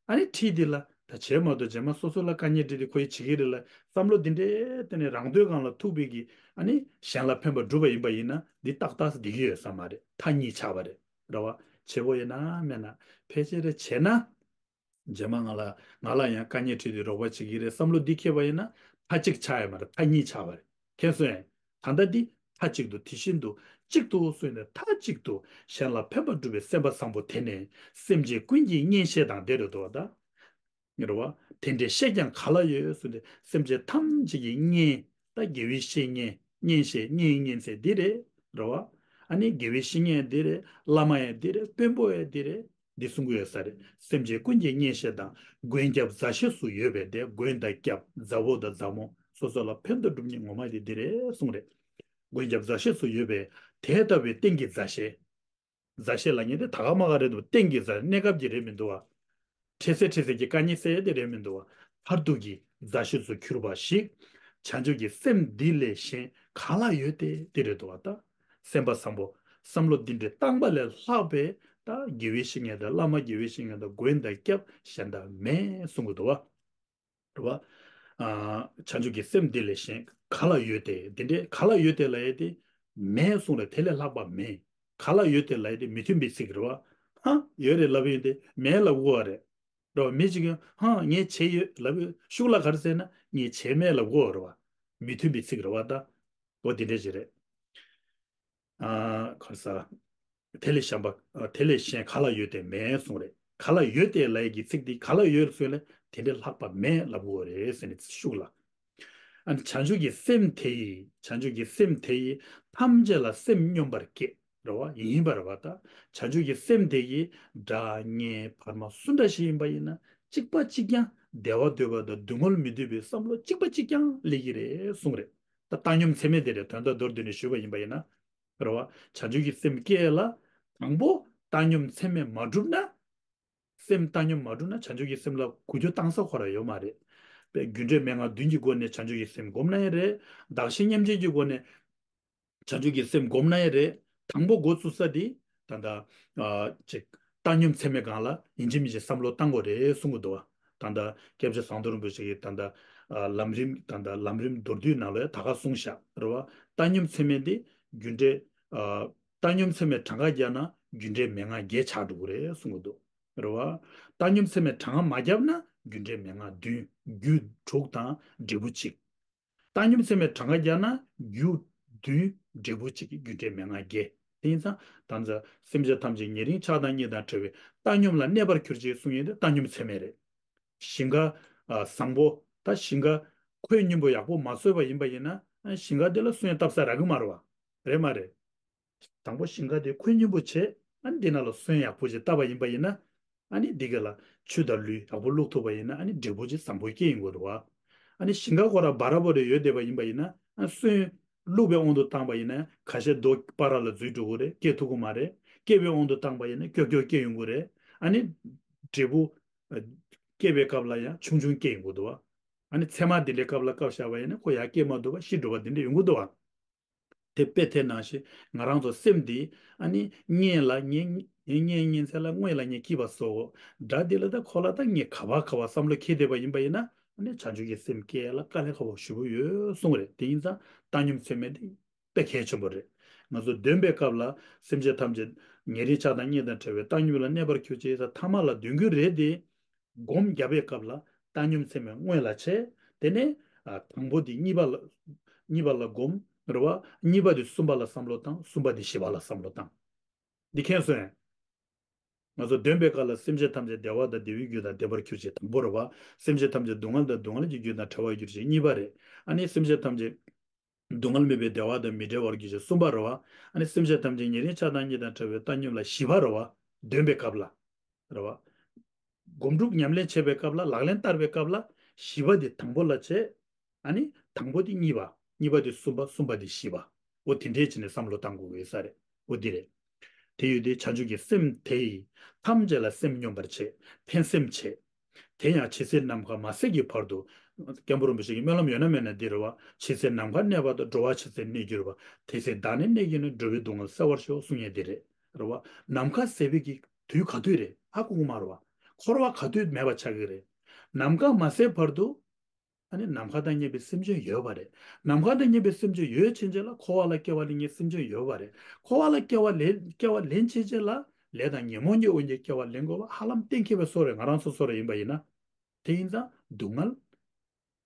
ཨ་ནི་ཁྲིད་འདི་ལ་ད་བྱས་མ་གཏོགས་རྗེས་མ་སོ་སོ་ལ་དཀའ་ངལ་འཕྲད་དེ་ཁོ་ཡིས་བྱེད་ཀྱི་རེད་ལ་བསམ་བློ་འདི་འདྲའི་སྟེང་ནས་རང་འདོད་སྒང་ལ་ཐུག་པའི་གི་ཨ་ནི་གཞན་ལ་ཕན་པ་སྒྲུབ་པ་ཡིན་པ་ཡིན་ན་འདི་ཏག་ཏག་བསྡད་ཀྱི་ཡོད་ས་མ་རེད། མཐའ་གཉིས་ཆགས་པ་རེད། རེད་བ། བྱེད་དགོས་ཡིན་ན་མེད་ན་ཕལ་ཆེར་རེ་བྱས་ན། རྗེས་མ་ང་ལ་ང་ལ་ཡང་དཀའ་ངལ་འཕྲད་དུས་རོགས་པ་བྱེད་ཀྱི་རེད་བསམ་བློ་འདི་འཁྱེར་བ་ཡིན་ན་མཐའ་གཅིག་ཆགས་ཡོད་མ་རེད། མཐའ་གཉིས་ཆགས་པ་རེད། མཁྱེན་སོང་ངས། ད་ལྟ་འདི་མཐའ་གཅིག་ཏུ་དེ་བཞིན་དུ་གཅིག་ཏུ་གསུངས་ནས་མཐའ་གཅིག་ཏུ་གཞན་ལ་ཕན་པ་སྒྲུབ་པའི་སེམས་པ་བཟང་པོ་དེ་ནི་སེམས་ཅན་ཀུན་གྱི་གཉེན་བཤེས་དང་དེ་རེད་དོ་ད། རེད་བ། དེ་འདྲའི་བཤེས་ཀྱང་ག་ལ་ཡོད་གསུངས་ཏེ་སེམས་ཅན་ཐམས་ཅད་ཀྱི་གཉེན། ད་དགེ་བའི་བཤེས་གཉེན་གཉེན་བཤེས་གཉེན་གཉེན་ཚན་འདི་རེད། རེད་བ། ཨ་ནི་དགེ་བའི་བཤེས་གཉེན་འདི་རེད། བླ་མ་ཡང་འདི་རེད། དཔོན་པོ་ཡང་འདི་རེད། འདི་གསུང་གི་ཡོད་ས་རེད། སེམས་ཅན་ཀུན་གྱི་གཉེན་བཤེས་དང་མགོན་སྐྱབས་མཛའ་བཤེས་སུ་ཡོད་པས་དེ། མགོན་དང་སྐྱབས་མཛའ་བོ་དང་མཛའ་མོ་སོ་སོ་ལ་ཕན་ཐོགས་སྒྲུབ་མཁན་ངོ་མ་དེ་འདི་རེད་གསུངས་རེད། མགོན་སྐྱབས་མཛའ་བཤེས་སུ་ཡོད་པས་དེ་ལྟ་བུའི་རྟེན་གྱི་མཛའ་བཤེས། མཛའ་བཤེས་ལབ་མཁན་དེ་ད་ག་མ་ག་རེད་འདུག་རྟེན་གྱི་མཛའ་གནས་སྐབས་ཀྱི་རེད་མི་འདུག་བ། འཕྲལ་སེལ་འཕྲལ་སེལ་གྱི་དཀའ་ངལ་སེལ་ཡས་དེ་རེད་མི་འདུག་བ། མཐར་ཐུག་གི་མཛའ་བཤེས་སུ་གྱུར་པ་ཞིག་བྱང་ཆུབ་ཀྱི་སེམས་འདི་ལས་གཞན་ག་ལ་ཡོད་དེ་དེ་རེད་འདུག་བ་ད། སེམས་པ་བཟང་པོ། བསམ་བློ་འདི་འདྲའི་བཏང་པ་ལས་ལྷག་པའི་ད་དགེ་བའི་བཤེས་གཉེན་དང་བླ་མ་དགེ་བའི་བཤེས་གཉེན་དང་མགོན་དང་སྐྱབས་གཞན་དག་མེད་གསུང་གི་འདུག་བ། རེད་བ། ཨ། བྱང་ཆུབ་ཀྱི་སེམས་འདི་ལས་གཞན་ག་ལ་ཡོད་དེ། འདི་འདྲའི་ག་ལ་ཡོད་དེ་ལབ་ཡས་དེ་མེད་གསུངས་རེད། དེ་ལས་ལྷག་པ་མེད། ག་ལ་ཡོད་དེ་ལབ་ཡས་དེ་མི་མཐུན་པའི་ཚིག་རེད་བ། ཧ། ཡོད་རེད་ལབ་ཡས་དེ་མེད་ལབ་དགོས་བ་རེད། རེད་བ། མི་གཅིག་གིས་ཧ་ངས་བྱས་ཡོད་ལབ་ཡས་ཤུགས་ལ་ག་རེ་ཟེར་ན་ངས་བྱས་མེད་ལབ་དགོས་བ་རེད་བ། མི་མཐུན་པའི་ཚིག་རེད་བ་ད། འོ་དེ་འདྲ་ཞིག་རེད། ཨ། ག་རེ་ཟ། དེ་ལས་གཞན་པ། ཨ། དེ་ལས་གཞན་ག་ལ་ཡོད་དེ་མེད་གསུངས་རེད། ག་ལ་ཡོད་དེ་ལབ་ཡས་ཀྱི་ཚིག་འདི་ག་ལ་ཡོད་གསུངས་ལ་དེ་འདྲའི་ལྷག་པ་མེད་ལབ་དགོས་རེད་ཟེར་ནས་ཤུགས་ལ། ཨ་ནི་བྱང་ཆུབ་ཀྱི་སེམས་དེ་ཡིས། བྱང་ཆུབ་ཀྱི་སེམས་དེ་ཡིས་ཐམས་ཅད་ལ་སེམས་སྙོམས་པར་བསྐྱེད། རེད་བ། ཡིན་པ་རེད་བ་ད། བྱང་ཆུབ་ཀྱི་སེམས་དེ་ཡིས་དགྲ་ངན་བར་མ་སུ་འདྲ་ཞིག་ཡིན་པ་ཡིན་ན་གཅིག་པ་གཅིག་རྐྱང་བདེ་བ་འདོད་པ་དང་སྡུག་བསྔལ་མི་འདོད་པའི་བསམ་བློ་གཅིག་པ་གཅིག་རྐྱང་སླེབས་ཀྱི་རེད་གསུངས་རེད། ད་བཏང་སྙོམས་ཚད་མེད་དེ་རེད། དོན་དག་མདོར་བསྡུས་ནས་ཞུས་པ་ཡིན་པ་ཡིན་ན། རེད་བ། བྱང་ཆུབ་ཀྱི་སེམས་བསྐྱེད་ལ། དང་པོ་བཏང་སྙོམས་ཚད་མས་མ་གྲུབ་ན། སེམས་བཏང་སྙོམས་མ་གྲུབ་ན་བྱང་ཆུབ་ཀྱི་སེམས་ལ་འགུལ་སྐྱོད་བཏང་ས་ཁོ་རང་ཡོད་མ་རེད། པས་རྒྱུ་འབྲས་མན་ངག་བདུན་གྱི་སྒོ་ནས་བྱང་ཆུབ་ཀྱི་སེམས་སྒོམ་ན་ཡང་རེད། གདགས་གཞི་མཉམ་བརྗེ་གྱི་སྒོ་ནས་བྱང་ཆུབ་ཀྱི་སེམས་སྒོམ་ན་ཡང་རེད། དང་པོ་འགོ་བཙུགས་ས་དེ་ད་ལྟ་ཨ་ཅིག་བཏང་སྙོམས་ཚད་མའི་སྒང་ལ་ཡིན་གཅིག་མིན་གཅིག་བསམ་བློ་བཏང་དགོས་རེད་གསུང་གི་འདུག་བ། ད་ལྟ་སྐྱབས་རྗེ་ཟམ་གདོང་རིན་པོ་ཆེ་གིས་ད་ལྟ་ཨ་ལམ་རིམ་ད་ལྟ་ལམ་རིམ་མདོར་བསྡུས་ནང་ལ་ཡང་ད་ག་གསུངས་བཞག་རེད་བ། བཏང་སྙོམས་ཚད་མས་དེ་རྒྱུ་འབྲས་ཨ་བཏང་སྙོམས་ཚད་མས་གྲངས་ཀ་བརྒྱབ་ན་རྒྱུ་འབྲས་མན་ངག་བརྒྱད་ཆགས་འགྲོ་གི་རེད་གསུང་གི་འདུག་རེད་བ། བཏང་སྙོམས་ཚད་མས་གྲངས་ཀ་མ་བརྒྱབ་ན་རྒྱུ་འབྲས་མན་ངག་བདུན། རྒྱུ་དྲུག་དང་འབྲས་བུ་གཅིག། བཏང་སྙོམས་ཚད་མས་གྲངས་ཀ་བརྒྱབ་ན་རྒྱུ་བདུན་འབྲས་བུ་གཅིག་གི་རྒྱུ་འབྲས་མན་ངག་བརྒྱད། དེ་ཡིན་ཙང་ད་ལྟ་སེམས་ཅན་ཐམས་ཅད་ཉེ་རིང་ཆགས་སྡང་གཉིས་དང་བྲལ་བའི་བཏང་སྙོམས་ལ་གནས་པར་གྱུར་ཅིག་གསུང་ཡས་དེ་བཏང་སྙོམས་ཚད་མས་རེད། ཞིང་ཁ་ཨ་བཟང་པོ་ད་ཞིང་ཁ་ཁོད་སྙོམས་པོ་ཡག་པོ་མ་བཟོས་པ་ཡིན་པ་ཡིན་ན་ཨ་ཞིང་ཁ་དེ་ལ་སོན་བཏབ་ས་རག་གི་མ་རེད་བ། རེད་མ་རེད། དང་པོ་ཞིང་ཁ་དེ་ཁོད་སྙོམས་པོ་བྱས། ཨ་ནི་འདི་ནང་ལ་སོན་ཡག་པོ་ཅིག་བཏབ་པ་ཡིན་པ་ཡིན་ན། ཨ་ནི་འདི་ག་ལ་ཆུ་དང་ལུད་ཡག་པོ་བླུགས་ཐུབ་པ་ཡིན་ན་ཨ་ནི་འབྲས་བུ་ཅིག་བཟང་པོ་སྐྱེ་ཡོང་གི་རེད་བ། ཨ་ནི་ཞིང་ཁ་ཁོ་ར་བ་ར་བོ་རེ་ཡོད་བསྡད་པ་ཡིན་པ་ཡིན་ན་ཨ་སོན་བླུགས་པའི་དབང་དུ་བཏང་པ་ཡིན་ན་ཁ་ཤས་རྡོ་བ་ར་ལ་འཛུལ་འགྲོ་གི་རེད། སྐྱེ་ཐུབ་ཀྱི་མ་རེད། སྐྱེ་བའི་དབང་དུ་བཏང་པ་ཡིན་ན་ཀྱོག་ཀྱོག་སྐྱེ་ཡོང་གི་རེད། ཨ་ནི་འབྲས་བུ་ཨ་སྐྱེ་བའི་སྐབས་ལ་ཡང་ཆུང་ཆུང་སྐྱེ་ཡོང་གི་འདུག་བ། ཨ་ནི་ཚད་མ་འདི་འདྲའི་སྐབས་ལ་བཀབ་བཞག་པ་ཡིན་ན་ཁོ་ཡར་སྐྱེ་མ་ཐུབ་པ་ཤི་འགྲོ་བ་འདི་འདྲ་ཡོང་གི་འདུག་བ། དེ་དཔེ་དེ་ནང་བཞིན་ང་རང་ཚོ་སེམས་འདི་ཨ་ནི་ངས་ལ་ངས་ངས་ངས་ཚེ་ལ་དངོས་ལ་ངས་སྐྱིད་པ་བཟོ་འོ། དགྲ་འདི་ལ་ད་ཁོ་ལ་ད་ངས་ག་བ་ག་བ་བསམ་བློ་འཁྱེར་བསྡད་པ་ཡིན་པ་ཡིན་ན་ཨ་ནི་བྱང་ཆུབ་ཀྱི་སེམས་སྐྱེ་ལ་དཀའ་ལས་ཁག་པོ་ཞེ་པོ་ཡོད་གསུངས་རེད། དེ་ཡིན་ཙང་བཏང་སྙོམས་ཚད་མས་འདི་དཔེ་གལ་ཆེན་པོ་རེད། ང་ཚོ་འདོན་པའི་སྐབས་ལ་སེམས་ཅན་ཐམས་ཅད་ཉེ་རིང་ཆགས་སྡང་གཉིས་དང་བྲལ་བའི་བཏང་སྙོམས་ལ་གནས་པར་གྱུར་ཅིག་ཟེར་ཐ་མ་ལ་འདོན་རྒྱུ་རེད་དེ། སྒོམ་བརྒྱབ་པའི་སྐབས་ལ་བཏང་སྙོམས་ཚད་མས་སྔོན་ལ་བྱས། དེ་ནས་ཨ་དང་པོ་དེ་གཉིས་པ་ལ་གཉིས་པ་ལ་སྒོམ་རེད་བ། གཉིས་པ་དེ་གསུམ་པ་ལ་བསམ་བློ་བཏང་། གསུམ་པ་དེ་བཞི་པ་ལ་བསམ་བློ་བཏང་། འདི་མཁྱེན་སོང་ངས། ང་ཚོ་འདོན་པའི་སྐབས་ལ་སེམས་ཅན་ཐམས་ཅད་བདེ་བ་དང་བདེ་བའི་རྒྱུ་དང་བདེ་བར་གྱུར་ཅིག་དང་པོ་རེད་བ། སེམས་ཅན་ཐམས་ཅད་སྡུག་བསྔལ་དང་སྡུག་བསྔལ་གྱི་རྒྱུ་དང་བྲལ་བར་གྱུར་ཅིག་གཉིས་པ་རེད། ཨ་ནི་སེམས་ཅན་ཐམས་ཅད་སྡུག་བསྔལ་མེད་པའི་བདེ་བ་དང་མི་འབྲལ་བར་གྱུར་ཅིག་གསུམ་པ་རེད་བ། ཨ་ནི་སེམས་ཅན་ཐམས་ཅད་ཉེ་རིང་ཆགས་སྡང་གཉིས་དང་བྲལ་བའི་བཏང་སྙོམས་ལ་བཞི་པ་རེད་བ། འདོན་པའི་སྐབས་ལ། རེད་བ། སྒོམ་སྒྲུབ་ཉམས་ལེན་བྱེད་པའི་སྐབས་ལ་ལག་ལེན་བསྟར་བའི་སྐབས་ལ་བཞི་པ་དེ་དང་པོ་ལ་བྱས། ཨ་ནི་དང་པོ་དེ་གཉིས་པ། གཉིས་པ་དེ་གསུམ་པ། གསུམ་པ་དེ་བཞི་པ། འོ་དེ་འདྲའི་བྱས་ནས་བསམ་བློ་བཏང་དགོས་ཀྱི་ཡོད་ས་རེད། འོ་འདི་རེད། དེ་ཡོད་དེ་བྱང་ཆུབ་ཀྱི་སེམས་དེ་ཡིས་ཐམས་ཅད་ལ་སེམས་སྙོམས་པར་བྱེད། ཕན་སེམས་བྱེད། དེ་ཡང་ཇི་སྲིད་ནམ་མཁའ་མ་ཟད་ཀྱི་བར་དུ། སྐྱབས་མགོན་རིན་པོ་ཆེ་གི་སྨོན་ལམ་ཡོད་ན་མེད་ན་འདི་རེད་བ། ཇི་སྲིད་ནམ་མཁའ་གནས་པ་དང་། འགྲོ་བ་ཇི་སྲིད་གནས་གྱུར་པ། དེ་སྲིད་བདག་ནི་གནས་གྱུར་ནས། འགྲོ་བའི་སྡུག་བསྔལ་སེལ་བར་ཤོག་གསུང་ཡས་འདི་རེད། རེད་བ། ནམ་མཁའ་ཟད་པའི་གི་དུས་ག་དུས་རེད། ཧ་གོ་གི་མ་རེད་བ། འཁོར་བ་ག་དུས་མེད་པ་ཆགས་ཀྱི་རེད། ནམ་མཁའ་མ་ཟད་བར་དུ། ཨ་ནི་ནམ་མཁའ་དང་མཉམ་པའི་སེམས་ཅན་ཡོད་པ་རེད། ནམ་མཁའ་དང་མཉམ་པའི་སེམས་ཅན་ཡོད་ཕྱིན་ཆད་ལ་འཁོར་བ་ལ་སྐྱེ་བ་ལེན་མཁན་སེམས་ཅན་ཡོད་པ་རེད། འཁོར་བ་ལ་སྐྱེ་བ་ལེན་སྐྱེ་བ་ལེན་ཕྱིན་ཆད་ལ་ལས་དང་ཉོན་མོངས་ཀྱི་དབང་གིས་སྐྱེ་བ་ལེན་དགོས་པ་ཧ་ལམ་གཏན་འཁེལ་བའི་བཟོ་རེད། ང་རང་ཚོ་བཟོ་རེ་ཡིན་པ་ཡིན་ན། དེ་ཡིན་ཙང་སྡུག་བསྔལ་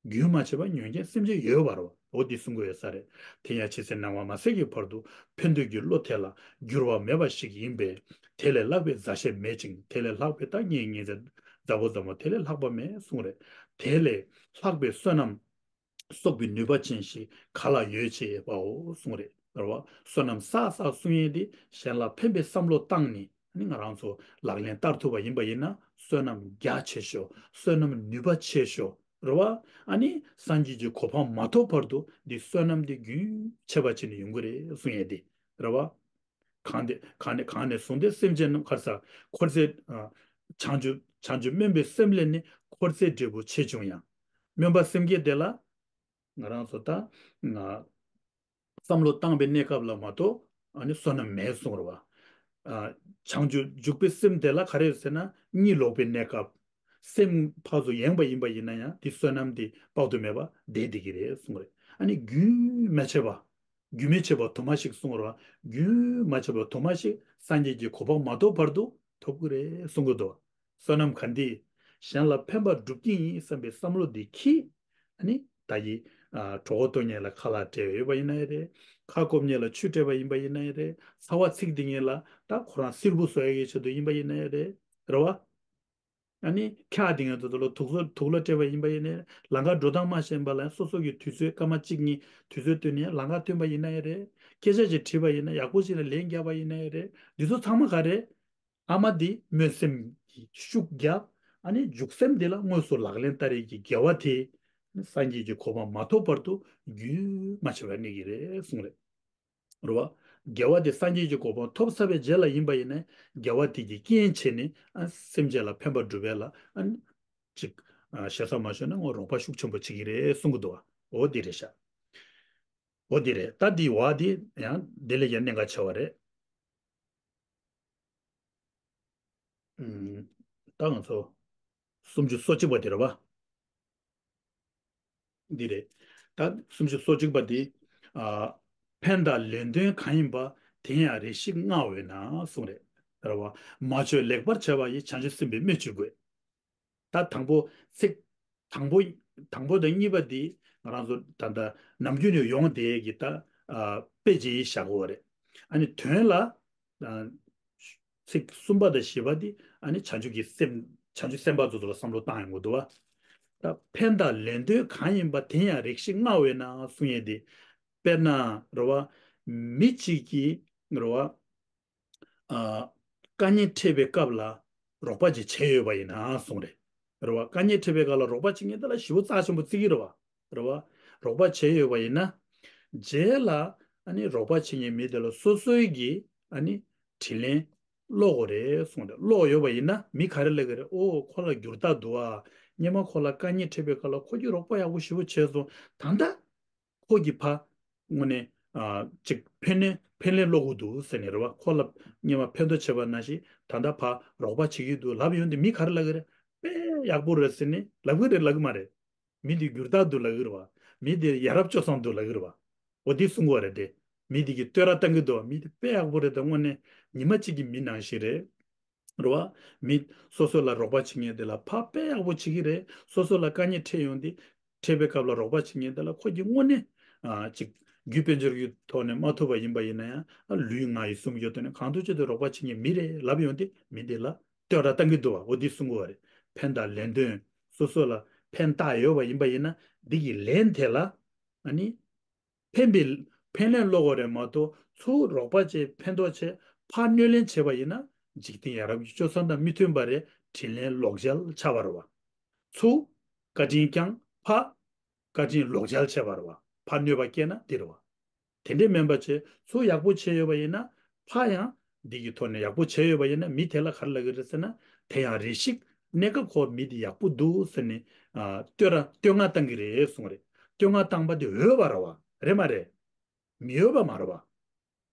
རྒྱུན་མ་ཆད་པ་མྱོང་མཁན་སེམས་ཅན་ཡོད་པ་རེད་བ། འོ་འདི་གསུང་གི་ཡོད་ས་རེད། དེ་ཡང་ཇི་སྲིད་ནམ་མཁའ་མ་ཟད་ཀྱི་བར་དུ། ཕན་འདོད་ཀྱི་བློ་དེ་ལ་འགྱུར་བ་མེད་པ་ཞིག་ཡིན་པས། དེ་ལས་ལྷག་པའི་མཛའ་བཤེས་མེད་ཅིང་། དེ་ལས་ལྷག་པའི་ད་གཉེན་ཉེ་ཚན་མཛའ་བོ་མཛའ་མོ་དེ་ལས་ལྷག་པ་མེད་གསུངས་རེད། དེ་ལས་ལྷག་པའི་བསོད་ནམས་གསོག་པའི་ནུས་པ་ཅན་ཞིག་ག་ལ་ཡོད་ཅེས་པའོ་གསུངས་རེད། རེད་བ། བསོད་ནམས་བསགས་བསགས་གསུང་ཡས་དེ་གཞན་ལ་ཕན་པའི་བསམ་བློ་བཏང་ནས་ཨ་ནི་ང་རང་ཚོ་ལག་ལེན་བསྟར་ཐུབ་པ་ཡིན་པ་ཡིན་ན་བསོད་ནམས་རྒྱ་ཆེ་ཤོས། བསོད་ནམས་ནུས་པ་ཆེ་ཤོས། རེད་བ། ཨ་ནི་སངས་རྒྱས་ཀྱི་གོ་འཕང་མ་ཐོབ་བར་དུ་འདི་བསོད་ནམས་འདི་རྒྱུན་ཆད་པ་ཅིག་ནས་ཡོང་གི་རེད་གསུང་ཡས་དེ། རེད་བ། གང་དེ་གང་ནས་གང་ནས་བཟུང་སྟེ་སེམས་ཅན་རྣམས་ཁར་ས་འཁོར་ཚེ་ཨ་བྱང་ཆུབ་བྱང་ཆུབ་སྨོན་པའི་སེམས་ལས་ནི་འཁོར་ཚེ་འབྲས་བུ་ཆེ་ཆུང་ཡང་། སྨོན་པ་སེམས་བསྐྱེད་དེ་ལ་ང་རང་ཚོ་ད་ང་བསམ་བློ་བཏང་པའི་གནས་སྐབས་ལ་མ་གཏོགས་ཨ་ནི་བསོད་ནམས་མེད་གསུང་རེད་བ། ཨ་བྱང་ཆུབ་འཇུག་པའི་སེམས་དེ་ལ་ག་རེ་ཟེར་ན་གཉིད་ལོག་པའི་གནས་སྐབས། སེམས་ཕར་ཚུར་ཡེངས་པ་ཡིན་པ་ཡིན་ན་ཡང་དེ་བསོད་ནམས་དེ་དཔག་ཏུ་མེད་པ་བསྡད་བསྡད་ཀྱི་རེད་གསུང་རེད། ཨ་ནི་རྒྱུན་མ་ཆད་པ། རྒྱུན་མི་ཆད་པ་དུ་མ་ཞིག་གསུང་རོགས། རྒྱུན་མ་ཆད་པ་དུ་མ་ཞིག་སངས་རྒྱས་ཀྱི་གོ་འཕང་མ་ཐོབ་བར་དུ་ཐོབ་ཀྱི་རེད་གསུང་གི་འདུག་བསོད་ནམས་ག་འདི་གཞན་ལ་ཕན་པ་སྒྲུབ་ཀྱི་ཡིན་བསམ་པའི་བསམ་བློ་འདི་འཁྱེར། ཨ་ནི་ད་ཡི་ཨ་གྲོད་ཁོག་ལྟོགས་མཁན་ལ་ཁ་ལག་སྤྲད་ཡོད་པ་ཡིན་ན་ཡང་རེད། ཁ་སྐོམ་མཁན་ལ་ཆུ་སྤྲད་པ་ཡིན་པ་ཡིན་ན་ཡང་རེད། ཚ་བ་ཚིག་འདི་མཁན་ལ་ད་ཁོ་རང་བསིལ་པོ་བཟོ་ཡ་གི་ཆེད་དུ་ཡིན་པ་ཡིན་ན་ཡང་རེད། རེད་བ། ཨ་ནི་ཁྱག་དེ་ངས་དུ་དུ་ལོ་དུག་ལོ་དུག་ལོ་སྤྲད་པ་ཡིན་པ་ཡིན་ནའི་ལམ་ཁ་འགྲོ་སྟངས་མ་ཤེས་པ་ལ་སོ་སོ་གི་དུས་ཚོད་སྐར་མ་གཅིག་གཉིས་དུས་ཚོད་བཏོན་ནས་ལམ་ཁ་སྟོན་པ་ཡིན་ན་ཡང་རེད། སྐད་ཆ་ཅིག་དྲིས་པ་ཡིན་ན་ཡག་པོ་ཞིག་ལ་ལན་རྒྱབ་པ་ཡིན་ན་ཡང་རེད། འདི་ཚོ་ཚང་མ་ག་རེད། ཨ་མ་འདི་སྨོན་སེམས་ཀྱི་ཤུགས་རྒྱབ། ཨ་ནི་འཇུག་སེམས་འདི་ལ་དངོས་སུ་ལག་ལེན་བསྟར་ཡས་ཀྱི་དགེ་བ་དེ་སངས་རྒྱས་ཀྱི་གོ་འཕང་མ་ཐོབ་བར་དུ་རྒྱུན་མ་ཆད་པར་གནས་ཀྱི་རེད་གསུངས་རེད། རེད་བ། དགེ་བ་དེ་སངས་རྒྱས་ཀྱི་གོ་འཕང་ཐོབ་ཚར་བའི་རྗེས་ལ་ཡིན་པ་ཡིན་ན་དགེ་བ་དེ་གི་རྐྱེན་བྱས་ནས་ཨ་སེམས་ཅན་ལ་ཕན་པ་སྒྲུབ་པ་ལ་ཨ་ཅིག་ཨ་ཞེ་ས་མ་ཞུས་ན་ངོ་རོགས་པ་ཤུགས་ཆེན་པོ་བྱེད་ཀྱི་རེད་གསུང་གི་འདུག་བ། འོ་འདི་རེད་ཤག་འོ་འདི་རེད། ད་འདི་བ་འདི་ཡང་འདི་ལས་ཀྱང་གནད་འགག་ཆེ་བ་རེད། ཨུམ། ད་ང་ཚོ་སུམ་ཅུ་སོ་གཅིག་པ་དེ་རེད་བ། འདི་རེད། ད་སུམ་ཅུ་སོ་གཅིག་པ་འདི། ཨ། ཕན་དང་ལན་ལྡན་གང་ཡིན་པ། དེ་ཡང་རེ་ཞིག་བསྔགས་འོས་ན་གསུངས་རེད། རེད་བ། མ་བཅོལ་ལེགས་པར་བྱས་པ་ཡིས། བྱང་ཆུབ་སེམས་དཔའི་སྨོས་ཅི་དགོས། ད་དང་པོ་ཚིག་དང་པོ། དང་པོ་དང་གཉིས་པ་འདི་ང་རང་ཚོ་ད་ལྟ་ནམ་རྒྱུན་ནས་ཡོང་བསྡད་ཀྱི་ད་ཨ་དཔེ་ཅིག་བཞག་དགོས་པ་རེད། ཨ་ནི་དོན་ལ་ཨ་ཚིག་གསུམ་པ་དང་བཞི་པ་འདི་ཨ་ནི་བྱང་ཆུབ་ཀྱི་སེམས། བྱང་ཆུབ་སེམས་དཔའ་ཚོ་ཚོ་ལ་བསམ་བློ་བཏང་ཡོང་གི་འདུག་བ། ད་ཕན་དང་ལན་ལྡན་གང་ཡིན་པ། དེ་ཡང་རེ་ཞིག་བསྔགས་འོས་ན་གསུང་ཡས་འདི། དཔེར་ན་རེད་བ། མི་གཅིག་གིས་རེད་བ། ཨ། དཀའ་ངལ་འཕྲད་པའི་སྐབས་ལ་རོགས་པ་ཅིག་བྱས་ཡོད་པ་ཡིན་ན་གསུངས་རེད། རེད་བ། དཀའ་ངལ་འཕྲད་པའི་སྐབས་ལ་རོགས་པ་བྱེད་མཁན་དེ་ལ་ཞེ་པོ་རྩ་ཆེན་པོ་བརྩི་གི་རེད་བ། རེད་བ། རོགས་པ་བྱས་ཡོད་པ་ཡིན་ན། རྗེས་ལ་ཨ་ནི་རོགས་པ་བྱེད་མཁན་མི་དེ་ལ་སོ་སོའི་གི་ཨ་ནི་དྲིན་ལན་སློག་དགོས་རེད་གསུངས་རེད། སློག་ཡོད་པ་ཡིན་ན་མི་ག་རེ་ལབ་གི་རེད། ཨོ་ཁོ་ལ་འགྱུར་རྟགས་འདུག་ཨ། སྔོན་མ་ཁོ་ལ་དཀའ་ངལ་འཕྲད་པའི་སྐབས་ལ་ཁོ་གིས་རོགས་པ་ཡག་པོ་ཞེ་པོ་བྱས་སོང་། ད་ལྟ་ཁོ་གིས་ཕ་དངོས་གནས་ཨ་ཅིག་ཕན་ལན་ཕན་ལན་སློག་གི་འདུག་ཟེར་ནས་རེད་བ། ཁོ་ལ་སྔོན་མ་ཕན་ཐོགས་བྱས་པ་ནང་བཞིན་ད་ལྟ་ཕ་རོགས་པ་བྱེད་ཀྱི་འདུག་ལབ་ཡོང་དུས་མི་ག་རེ་ལབ་གི་རེད། དཔེ་ཡག་པོ་རེད་ཟེར་ནས་ལབ་གི་རེད་ལབ་གི་མ་རེད། མི་འདི་འགྱུར་རྟགས་འདུག་ལབ་གི་རེད་བ། མི་འདི་ཡ་རབས་སྤྱོད་བཟང་འདུག་ལབ་གི་རེད་བ། འོ་འདི་གསུང་གི་བ་རེད་དེ། མི་འདི་གིས་བསྟོད་ར་བཏང་གི་འདུག་བ། མི་འདི་དཔེ་ཡག་པོ་རེད་ད། དངོས་གནས་ཉི་མ་གཅིག་གི་མི་ནང་བཞིན་རེད། རེད་བ། མི་སོ་སོ་ལ་རོགས་པ་བྱེད་མཁན་དེ་ལ་ཕ་དཔེ་ཡག་པོ་བྱེད་ཀྱི་རེད། སོ་སོ་ལ་དཀའ་ངལ་འཕྲད་ཡོང་དུས་འཕྲད་པའི་སྐབས་ལ་རོགས་པ་བྱེད་མཁན་དེ་ལ་ཁོ་གིས་དངོས་གནས་ཨ་ཅིག་རྒྱུ་དཔལ་འབྱོར་གྱི་ཐོག་ནས་མ་ཐུབ་པ་ཡིན་པ་ཡིན་ན་ཡང་ཨ་ལུས་ངག་ཡིད་གསུམ་ཡོད་དོ་ནས་གང་ཐུབ་ཅི་ཐུབ་རོགས་པ་བྱེད་མཁན་མི་རེད་ལབ་ཡོང་དུས་མི་དེ་ལ་བསྟོད་ར་བཏང་གི་འདུག་བ། འོ་འདི་གསུང་གི་བ་རེད། ཕན་དང་ལན་ལྡན། སོ་སོ་ལ་ཕན་བཏགས་ཡོད་པ་ཡིན་པ་ཡིན་ན་འདི་གི་ལན་དེ་ལ་ཨ་ནི། ཕན་པའི་ཕན་ལན་སློག་དགོས་རེད་མ་གཏོགས་ཚུར་རོགས་པ་བྱས་ཕན་ཐོགས་བྱས་ཕར་གནོད་ལན་བྱས་པ་ཡིན་ན་འཇིག་རྟེན་ཡ་རབས་ཀྱི་སྤྱོད་བཟང་དང་མི་མཐུན་པ་རེད། དྲིན་ལན་ལོག་འཇལ་ཆགས་པ་རེད་བ། ཚུར་བཀའ་དྲིན་བསྐྱངས་ཕར་བཀའ་དྲིན་ལོག་འཇལ་བྱས་པ་རེད་བ། ཕར་གནོད་པ་བསྐྱལ་ན་འདི་རེད་བ། དེ་འདྲས་མིན་པ་བྱས་ཚུར་ཡག་པོ་བྱས་ཡོད་པ་ཡིན་ན་ཕར་ཡང་འདི་གི་ཐོག་ནས་ཡག་པོ་བྱས་ཡོད་པ་ཡིན་ན་མི་དེ་ལ་ག་རེ་ལབ་ཀྱི་རེད་ཟེར་ན་དེ་ཡང་རེ་ཞིག་གནས་སྐབས་ཁོ་མི་འདི་ཡག་པོ་འདུག་ཟེར་ནས་ཨ་བསྟོད་ར་བསྟོད་བསྔགས་བཏང་གི་རེད་གསུངས་རེད། བསྟོད་བསྔགས་བཏང་པ་དེ་འོས་པ་རེད་བ། རེད་མ་རེད། མི་འོས་པ་མ་རེད་བ།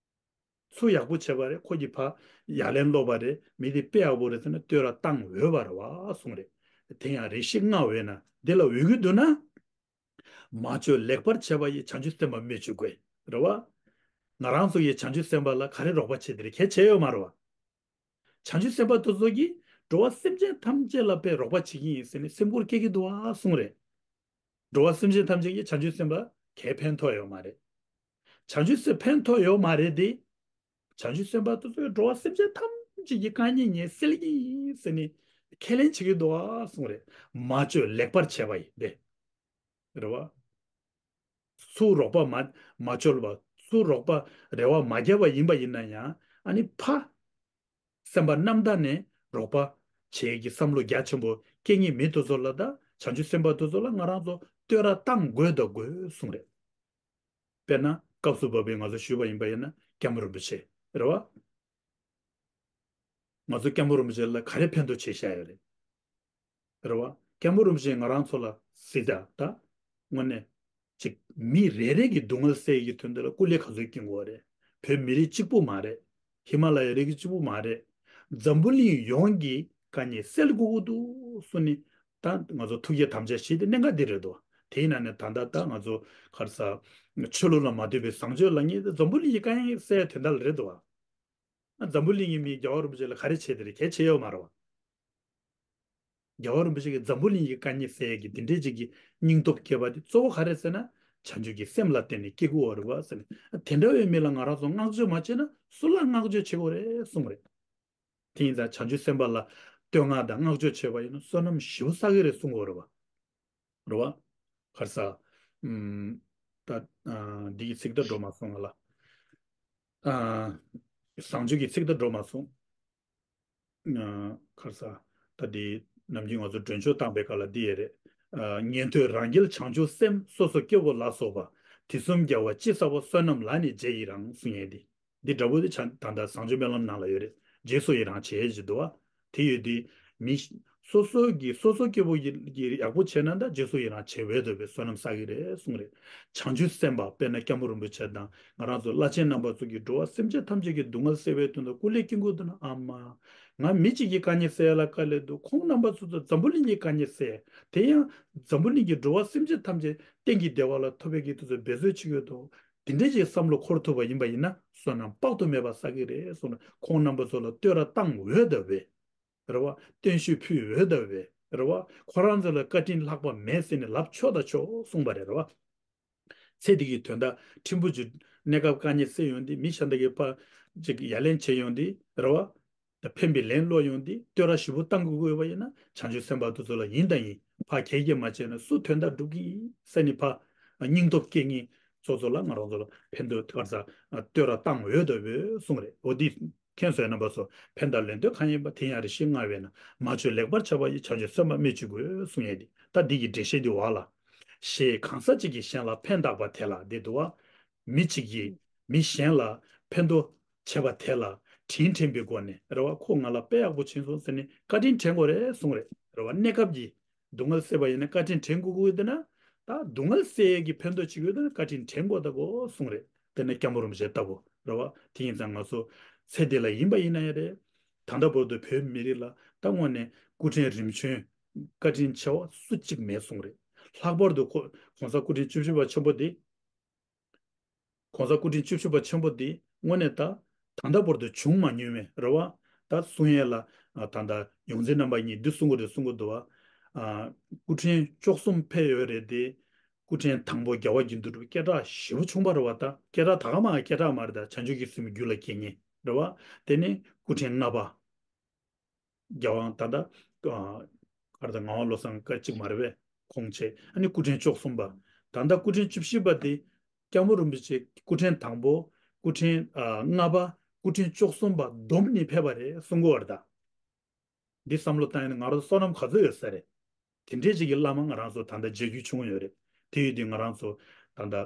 ཚུར་ཡག་པོ་བྱས་པ་རེད། ཁོ་གིས་ཕར་ཡ་ལན་སློག་པ་རེད། མི་དེ་དཔེ་ཡག་པོ་རེད་ཟེར་ནས་བསྟོད་ར་བཏང་འོས་པ་རེད་བ་གསུངས་རེད། དེ་ཡང་རེ་ཞིག་བསྔགས་འོས་ན་འདི་ལ་འོས་ཀྱི་འདུག་ན། མ་བཅོལ་ལེགས་པར་བྱས་པ་ཡིས། བྱང་ཆུབ་སེམས་དཔའ་སྨོས་ཅི་དགོས། རེད་བ། ང་རང་ཚོ་ཡིས་བྱང་ཆུབ་སེམས་དཔའ་ལ་ག་རེ་རོགས་པ་བྱེད་དེ་རེད། གལ་ཆེ་ཡོད་མ་རེད་བ། བྱང་ཆུབ་སེམས་དཔའ་དེ་ཚོ་གིས་འགྲོ་བ་སེམས་ཅན་ཐམས་ཅད་ལ་དཔེ་རོགས་པ་བྱེད་ཀྱི་ཡིན་ཟེར་ནས་སེམས་ཁུར་སྐྱེ་གི་འདུག་ཨ་གསུངས་རེད། འགྲོ་བ་སེམས་ཅན་ཐམས་ཅད་ཀྱིས་བྱང་ཆུབ་སེམས་དཔའ་གས་ཕན་ཐོགས་ཡོད་མ་རེད། བྱང་ཆུབ་སེམས་ཕན་ཐོགས་ཡོད་མ་རེད་དེ། བྱང་ཆུབ་སེམས་དཔའ་དེ་ཚོས་འགྲོ་བ་སེམས་ཅན་ཐམས་ཅད་ཀྱི་དཀའ་ངལ་ངས་སེལ་གྱི་ཡིན་ཟེར་ནས་ཁས་ལེན་བྱེད་ཀྱི་འདུག་ཨ་གསུངས་རེད། མ་བཅོལ་ལེགས་པར་བྱས་པ་ཡིས་དེ། རེད་བ། ཚུར་རོགས་པ་མ་མ་བཅོལ་བ། ཚུར་རོགས་པ་རེ་བ་མ་བརྒྱབ་པ་ཡིན་པ་ཡིན་ན་ཡང་ཨ་ནི་ཕ། སེམས་པ་རྣམ་དག་ནས་རོགས་པ་བྱེད་ཀྱི་བསམ་བློ་རྒྱ་ཆེན་པོ་སྐྱེ་ངེས་མི་དེ་ཚོ་ལ་ད་བྱང་ཆུབ་སེམས་དཔའ་དེ་ཚོ་ལ་ང་རང་ཚོ་བསྟོད་ར་བཏང་དགོས་དང་དགོས་གསུངས་རེད། དཔེར་ན་སྐབས་སུ་བབས་པའི་ང་ཚོ་ཞུས་པ་ཡིན་པ་ཡིན་ན་སྐྱབས་མགོན་རིན་པོ་ཆེ་རེད་བ། ང་ཚོ་སྐྱབས་མགོན་རིན་པོ་ཆེ་ལ་ག་རེ་ཕན་ཐོགས་བྱས་བཞག་ཡོད་རེད། རེད་བ། སྐྱབས་མགོན་རིན་པོ་ཆེས་ང་རང་ཚོ་ལ་གཟིགས་དང་ད། དངོས་གནས། ཅིག་མི་རེ་རེ་གི་སྡུག་བསྔལ་སེལ་ཡག་གི་དོན་དུ་ལ་སྐུ་ལས་ག་ཚོད་བསྐྱོན་དགོས་རེད། བོད་མི་རིགས་གཅིག་པུ་མ་རེད། ཧི་མ་ལ་ཡའི་རི་རྒྱུད་གཅིག་པུ་མ་རེད། འཛམ་བུ་གླིང་ཡོངས་ཀྱི་དཀའ་ངལ་སེལ་དགོས་ཀྱི་འདུག་གསུངས་ནས། ད་ང་ཚོ་ཐུགས་བསྐྱེད་དམ་བཅའ་བཞེས་ཏེ་གནད་འགག་འདི་རེད་དོ། དེ་ཡིན་ན་ནི་ད་ལྟ་ད་ང་ཚོ་ག་རེ་ཟ། ཆོས་ལུགས་ལ་མ་ལྟོས་པའི་བཟང་སྤྱོད་ལ་ངེས་འཛམ་བུ་གླིང་གི་དཀའ་ངལ་སེལ་ཡག་དོན་དག་ལ་རེད་དོ། འཛམ་བུ་གླིང་གི་མིས་རྒྱལ་བ་རིན་པོ་ཆེ་ལ་ག་རེ་བྱས་དེ་རེད། གལ་ཆེ་ཡོད་མ་རེད་བ། རྒྱལ་བ་རིན་པོ་ཆེ་གིས་འཛམ་བུ་གླིང་གི་དཀའ་ངལ་སེལ་ཡག་གི་འདི་འདྲའི་ཅིག་གི་སྙིང་སྟོབས་བསྐྱེད་པ་དེ་གཙོ་བོ་ག་རེ་ཟེར་ན། བྱང་ཆུབ་ཀྱི་སེམས་ལ་བརྟེན་ནས་སྐྱེ་དགོས་པ་རེད་བ་ཟེར་ནས། དེ་འདྲ་བའི་མི་ལ་ང་རང་ཚོ་བསྔགས་བརྗོད་མ་བྱས་ན་སུ་ལ་བསྔགས་བརྗོད་བྱེད་དགོས་རེད་གསུངས་རེད། དེ་ཡིན་ཙང་བྱང་ཆུབ་སེམས་དཔའ་ལ་བསྟོད་བསྔགས་དང་བསྔགས་བརྗོད་བྱས་པ་ཡིན་ན་བསོད་ནམས་ཞེ་པོ་བསགས་ཀྱི་རེད་གསུང་གི་ཡོད་རེད་བ། རེད་བ། ག་རེ་ཟ། ཨམ། ད། ཨ། འདི་གི་ཚིག་ད་འགྲོ་མ་སོང་ང་ལ། ཨ། བཟང་སྤྱོད་ཀྱི་ཚིག་ད་འགྲོ་མ་སོང་། ཨ། ག་རེ་ཟ། ད་འདི་ནམ་རྒྱུན་ང་ཚོ་མགྲོན་ཆོས་བཏང་པའི་སྐབས་ལ་འདི་ཡོད་རེད། ཨ། ཉན་ཐོས་རང་རྒྱལ་བྱང་ཆུབ་སེམས། སོ་སོ་སྐྱེ་བོ་ལ་སོགས་པ། དུས་གསུམ་རྒྱལ་བ་ཅི་བསགས་པ། བསོད་ནམས་ལ་ནི་རྗེས་ཡི་རང་གསུང་ཡས་འདི། འདི་འདྲ་པོ་དེ་ཆ་ད་ལྟ་བཟང་སྤྱོད་སྨོན་ལམ་ནང་ལ་ཡོད་རེད། རྗེས་སུ་ཡི་རང་བྱེད་ཅེས་འདུག་བ། དེ་ཡོད་དུས་མི་སོ་སོ་གི་སོ་སོ་སྐྱེ་བོ་གི་གི་ཡག་པོ་བྱས་ན་ད་རྗེས་སུ་ཡི་རང་བྱེད་འོས་འདུག་པའི་བསོད་ནམས་བསགས་ཀྱི་རེད་གསུངས་རེད། བྱང་ཆུབ་སེམས་དཔའ་དཔེར་ན་སྐྱབས་མགོན་རིན་པོ་ཆེ་དང་ང་རང་ཚོ་བླ་ཆེན་རྣམ་པ་ཚོ་གིས་འགྲོ་བ་སེམས་ཅན་ཐམས་ཅད་ཀྱི་སྡུག་བསྔལ་སེལ་བའི་དོན་དུ་སྐུ་ལས་སྐྱེ་དགོས་འདུག་ན། ཨ་མ། ང་མི་གཅིག་གི་དཀའ་ངལ་སེལ་ཡ་ལ་དཀའ་ལས་འདུག་ཁོང་རྣམ་པ་ཚོ་ཚོ་འཛམ་བུ་གླིང་གི་དཀའ་ངལ་སེལ། དེ་ཡང་འཛམ་བུ་གླིང་གི་འགྲོ་བ་སེམས་ཅན་ཐམས་ཅད་གཏན་གྱི་བདེ་བ་ལ་ཐོབ་པའི་གི་དུས་ཚོད་འབད་རྩོལ་བྱེད་དགོས་འདུག་དེ་འདྲའི་ཅིག་བསམ་བློ་འཁོར་ཐུབ་པ་ཡིན་པ་ཡིན་ན་བསོད་ནམས་དཔག་ཏུ་མེད་པ་བསགས་ཀྱི་རེད་གསུངས་ནས་ཁོང་རྣམ་པ་ཚོ་ལ་བསྟོད་ར་བཏང་འོས་འདུག་པས། རེད་བ། བརྟན་བཞུགས་ཕུལ་འོས་འདུག་པས། རེད་བ། ཁོ་རང་ཚོ་ལ་བཀའ་དྲིན་ལྷག་པ་མེད་ཟེར་ནས་ལབ་ཆོག་ད་ཆོག་གསུངས་པ་རེད། རེད་བ། ཚེ་འདི་གི་དོན་དག་ཕྲན་བུ་ཅིག་གནས་སྐབས་དཀའ་ངལ་སེལ་ཡོང་དུས་མི་གཞན་དག་གི་ཕར་ཅིག་ཡ་ལན་བྱེད་ཡོང་དུས་རེད་བ། ད་ཕན་པའི་ལན་སློག་ཡོང་དུས་བསྟོད་ར་ཞིབ་པོ་བཏང་དགོས་ཀྱི་ཡོད་པ་ཡིན་ན་བྱང་ཆུབ་སེམས་དཔའ་དེ་ཚོ་ལ་ཡིན་དང་ཡིན་ཕར་གད་རྒྱག་མ་བྱས་ན་སུ་དོན་དག་སྒྲུབ་ཀྱི་ཡིན་ཟེར་ནས་ཕར་སྙིང་སྟོབས་སྐྱེ་ངེས་ཚོ་ཚོ་ལ་ང་རང་ཚོ་ལ་ཕན་ཐོགས་ག་རེ་ཟ་བསྟོད་ར་བཏང་འོས་འདུག་པས་གསུངས་རེད། འོ་འདི་མཁྱེན་སོང་རྣམ་པ་ཚོ་ཕན་དང་ལན་འདོད་གང་ཡིན་པ་དེ་ཡང་རེ་ཞིག་བསྔགས་པས་ན་མ་བཅོས་ལེགས་པར་བྱ་བ་ཡི་བྱང་ཆུབ་སེམས་དཔའ་སྨོས་ཅི་དགོས་གསུངས་ཡས་འདི་ད་འདི་གི་འགྲེལ་བཤད་འདི་བ་ལ། ཞེས་གང་ཟག་གཅིག་གིས་གཞན་ལ་ཕན་བཏགས་པ་དེ་ལ་འདི་འདུག་བ། མི་གཅིག་གིས་མི་གཞན་ལ་ཕན་ཐོགས་བྱས་པ་དེ་ལ་དྲིན་དྲན་པའི་སྒོ་ནས་རེད་བ། ཁོ་ང་ལ་དཔེ་ཡག་པོ་བྱིན་སོང་ཟེར་ནས་བཀའ་དྲིན་དྲན་དགོས་རེད་གསུངས་རེད། རེད་བ། གནས་སྐབས་ཀྱི་སྡུག་བསྔལ་སེལ་བ་ཡིན་ན་བཀའ་དྲིན་དྲན་དགོས་ཀྱི་ཡོད་དེ་ན། ད་སྡུག་བསྔལ་སེལ་ཡས་ཀྱི་ཕན་ཐོགས་བྱེད་ཀྱི་ཡོད་དེ་ན་བཀའ་དྲིན་དྲན་དགོས་ད་གོ་གསུངས་རེད། དེ་ནས་སྐྱབས་མགོན་རིན་པོ་ཆེ་ལྟ་བུ་རེད་བ། དེ་ཡིན་ཙང་ང་ཚོ་ཚེ་འདི་ལ་ཡིན་པ་ཡིན་ན་ཡང་རེད། ད་ལྟ་བར་དུ་བོད་མི་རིགས་ལ་ད་དངོས་གནས་སྐུ་ཕྲེང་རིམ་བྱོན་བཀའ་དྲིན་ཆེ་བ་སུ་གཅིག་མེད་གསུངས་རེད། ལྷག་པར་དུ་ཁོ་༸གོང་ས་སྐུ་ཕྲེང་བཅུ་བཞི་པ་ཆེན་པོ་འདི། ༸གོང་ས་སྐུ་ཕྲེང་བཅུ་བཞི་པ་ཆེན་པོ་འདི་དངོས་གནས་ད་ད་ལྟ་བར་དུ་བྱུང་མ་མྱོང་བའི་རེད་བ། ད་གསུང་ཡས་ལ་ད་ལྟ་ཡོངས་འཛིན་རྣམ་པ་གཉིས་འདི་གསུང་གི་འདུག་གསུང་གི་འདུག་བ། སྐུ་ཕྲེང་བཅུ་གསུམ་ཕེབས་ཡོད་རེད་དེ། སྐུ་ཕྲེང་དང་པོ་རྒྱལ་བ་དགེ་འདུན་གྲུབ་སྐད་གྲགས་ཞེ་པོ་བྱུང་བ་རེད་བ། ད་སྐད་གྲགས་ད་ག་མ་སྐད་གྲགས་མ་རེད། ད་བྱང་ཆུབ་ཀྱི་སེམས་རྒྱུད་ལ་སྐྱེ་མཁན་རེད་བ། དེ་ནས་སྐུ་ཕྲེང་ལྔ་པ། རྒྱལ་དབང་ད་ལྟ་ག་རེ་ད་ངག་དབང་བློ་བཟང་སྐབས་གཅིག་མ་རེད་པས། ཁོང་བྱས་ཨ་ནི་སྐུ་ཕྲེང་བཅུ་གསུམ་པ། ད་ལྟ་སྐུ་ཕྲེང་བཅུ་བཞི་པ་དེ་སྐྱབས་མགོན་རིན་པོ་ཆེ་སྐུ་ཕྲེང་དང་པོ། སྐུ་ཕྲེང་ལྔ་པ། སྐུ་ཕྲེང་བཅུ་གསུམ་པ་བསྡོམས་ནས་ཕེབས་པ་རེད་གསུང་གི་ཡོད་རེད་ད། འདི་བསམ་བློ་བཏང་ཡིན་ན་ང་རང་ཚོ་བསོད་ནམས་ག་ཚོད་ཡོད་ས་རེད། དེ་འདྲའི་ཅིག་གི་བླ་མ་ང་རང་ཚོ་ད་ལྟ་མཇལ་རྒྱུ་བྱུང་ཡོད་རེད། དེ་ཡོད་དུས་ང་རང་ཚོ་ད་ལྟ་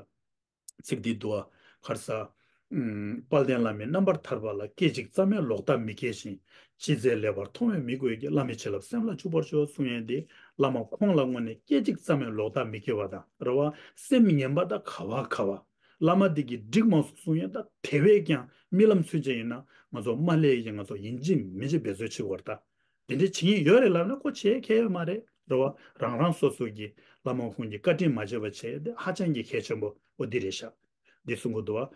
ཚིག་འདི་འདུག་བ། ག་རེ་ཟ། ཨུམ། དཔལ་ལྡན་བླ་མའི་རྣམ་པར་ཐར་པ་ལ། སྐད་ཅིག་ཙམ་ཡང་ལོག་ལྟ་མི་སྐྱེ་ཞིང་། ཅི་མཛད་ལེགས་པར་མཐོང་བའི་མི་དགོས་ཀྱི། བླ་མའི་བྱིན་རླབས་སེམས་ལ་འཇུག་པར་ཤོག་གསུང་ཡས་འདི་བླ་མ་ཁོང་ལ་དངོས་གནས་སྐད་ཅིག་ཙམ་ཡང་ལོག་ལྟ་མི་སྐྱེ་བ་དང་རེད་བ། སེམས་ངན་པ་དང་ག་བ་ག་བ། བླ་མ་འདི་གིས་འགྲིག་མ་སོང་གསུང་ཡས་ད་དེ་བས་ཀྱང་རྨི་ལམ་ཚུན་ཆད་ཡིན་ན་ང་ཚོ་མ་སླེབས་ཀྱི་ང་ཚོ་ཡིན་གཅིག་མིན་གཅིག་འབད་རྩོལ་བྱེད་དགོས་རེད་ད། དེ་འདྲའི་བྱེད་ཉེན་ཡོད་རེད་ལབ་ན་ཁོ་བྱེད་མཁས་ཡོད་མ་རེད། རེད་བ། རང་རང་སོ་སོ་གི་བླ་མ་ཁོང་གི་བཀའ་དྲིན་མ་བརྗེད་པ་བྱེད་དེ་ཧ་ཅང་གི་གལ་ཆེན་པོ་འོ་འདི་རེད་ཤག་འདི་གསུང་གི་འདུག་བ།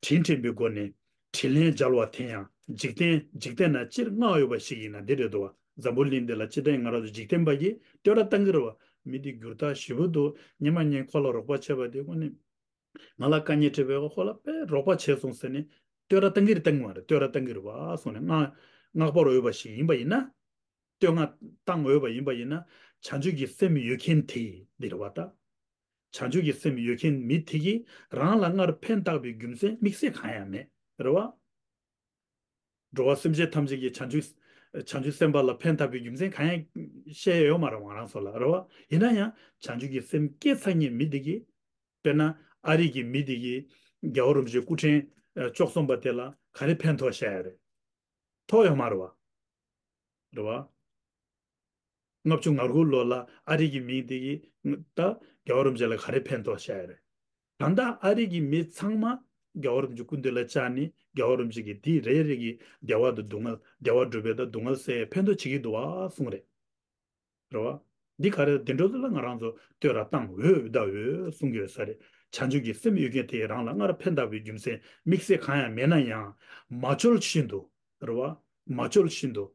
དྲིན་དྲན་པའི་སྒོ་ནས་དྲིན་ལན་འཇལ་བ་དེ་ཡང་འཇིག་རྟེན་འཇིག་རྟེན་ན་སྤྱིར་བསྔགས་འོས་པ་ཞིག་ཡིན་ན་འདི་རེད་འདུག་བ། འཛམ་བུ་གླིང་འདི་ལ་སྤྱིར་བཏང་ང་རང་ཚོ་འཇིག་རྟེན་པ་གིས་བསྟོད་ར་བཏང་གི་རེད་བ། མི་འདི་འགྱུར་ཐག་ཞེ་པོ་འདུག་ཉི་མ་ངས་ཁོ་ལ་རོགས་པ་བྱས་པ་དེ་དངོས་གནས། ང་ལ་དཀའ་ངལ་འཕྲད་པའི་ཁོ་ལ་དཔེ་རོགས་པ་བྱས་སོང་ཟེར་ནས་བསྟོད་ར་བཏང་གི་རེད་བཏང་གི་མ་རེད། བསྟོད་ར་བཏང་གི་རེད་བ་སོང་ནས་བསྔགས་བསྔགས་པར་འོས་པ་ཞིག་ཡིན་པ་ཡིན་ན། བསྟོད་བསྔགས་བཏང་འོས་པ་ཡིན་པ་ཡིན་ན་བྱང་ཆུབ་ཀྱི་སེམས་ཡོད་མཁན་དེ་འདི་རེད་བ་ད། བྱང་ཆུབ་ཀྱི་སེམས་ཡོད་མཁན་མི་དེ་གིས་རང་ལ་སྔར་ཕན་བཏགས་པའི་རྒྱུ་མཚན་དམིགས་བསལ་གང་ཡང་མེད་རེད་བ། འགྲོ་བ་སེམས་ཅན་ཐམས་ཅད་ཀྱིས་བྱང་ཆུབ་བྱང་ཆུབ་སེམས་དཔའ་ལ་ཕན་བཏགས་པའི་རྒྱུ་མཚན་གང་ཡང་བཤད་ཡོད་མ་རེད་ང་རང་ཚོ་ལ་རེད་བ། ཡིན་ན་ཡང་བྱང་ཆུབ་ཀྱི་སེམས་སྐྱེས་ཚར་མཁན་མི་དེ་གིས། དཔེར་ན་ཨ་རི་གི་མི་དེ་གིས་རྒྱལ་བ་རིན་པོ་ཆེ་སྐུ་ཕྲེང་བཅུ་གསུམ་པ་དེ་ལ་ག་རེ་ཕན་ཐོགས་བཤད་ཡ་རེད། ཐོགས་ཡོད་མ་རེད་བ། རེད་བ། ལྔ་བཅུ་ང་དགུ་ལོ་ལ་ཨ་རི་གི་མི་དེ་གིས་ད་རྒྱལ་བ་རིན་པོ་ཆེ་ལ་ག་རེ་ཕན་ཐོགས་བཤད་ཡ་རེད། ད་ལྟ་ཨ་རི་གི་མི་ཚང་མ་རྒྱལ་བ་རིན་པོ་ཆེ་སྐུ་མདུན་ལ་བཅར་ནས་རྒྱལ་བ་རིན་པོ་ཆེ་གིས་དེ་རེ་རེ་གི་བདེ་བ་དང་སྡུག་བསྔལ་བདེ་བ་སྒྲུབ་པའི་དང་སྡུག་བསྔལ་སེལ་ཕན་ཐོགས་བྱེད་ཀྱི་འདུག་བ་གསུངས་རེད། རེད་བ། འདི་ག་རེ་དེ་འདྲ་ཚོ་ལ་ང་རང་ཚོ་བསྟོད་ར་བཏང་འོས་ད་འོས་གསུང་གི་ཡོད་ས་རེད། བྱང་ཆུབ་ཀྱི་སེམས་ཡོད་མཁན་དེས་རང་ལ་སྔར་ཕན་བཏགས་པའི་རྒྱུ་མཚན་དམིགས་བསལ་གང་ཡང་མེད་ན་ཡང་མ་བཅོལ་བཞིན་དུ། རེད་བ། མ་བཅོལ་བཞིན་དུ།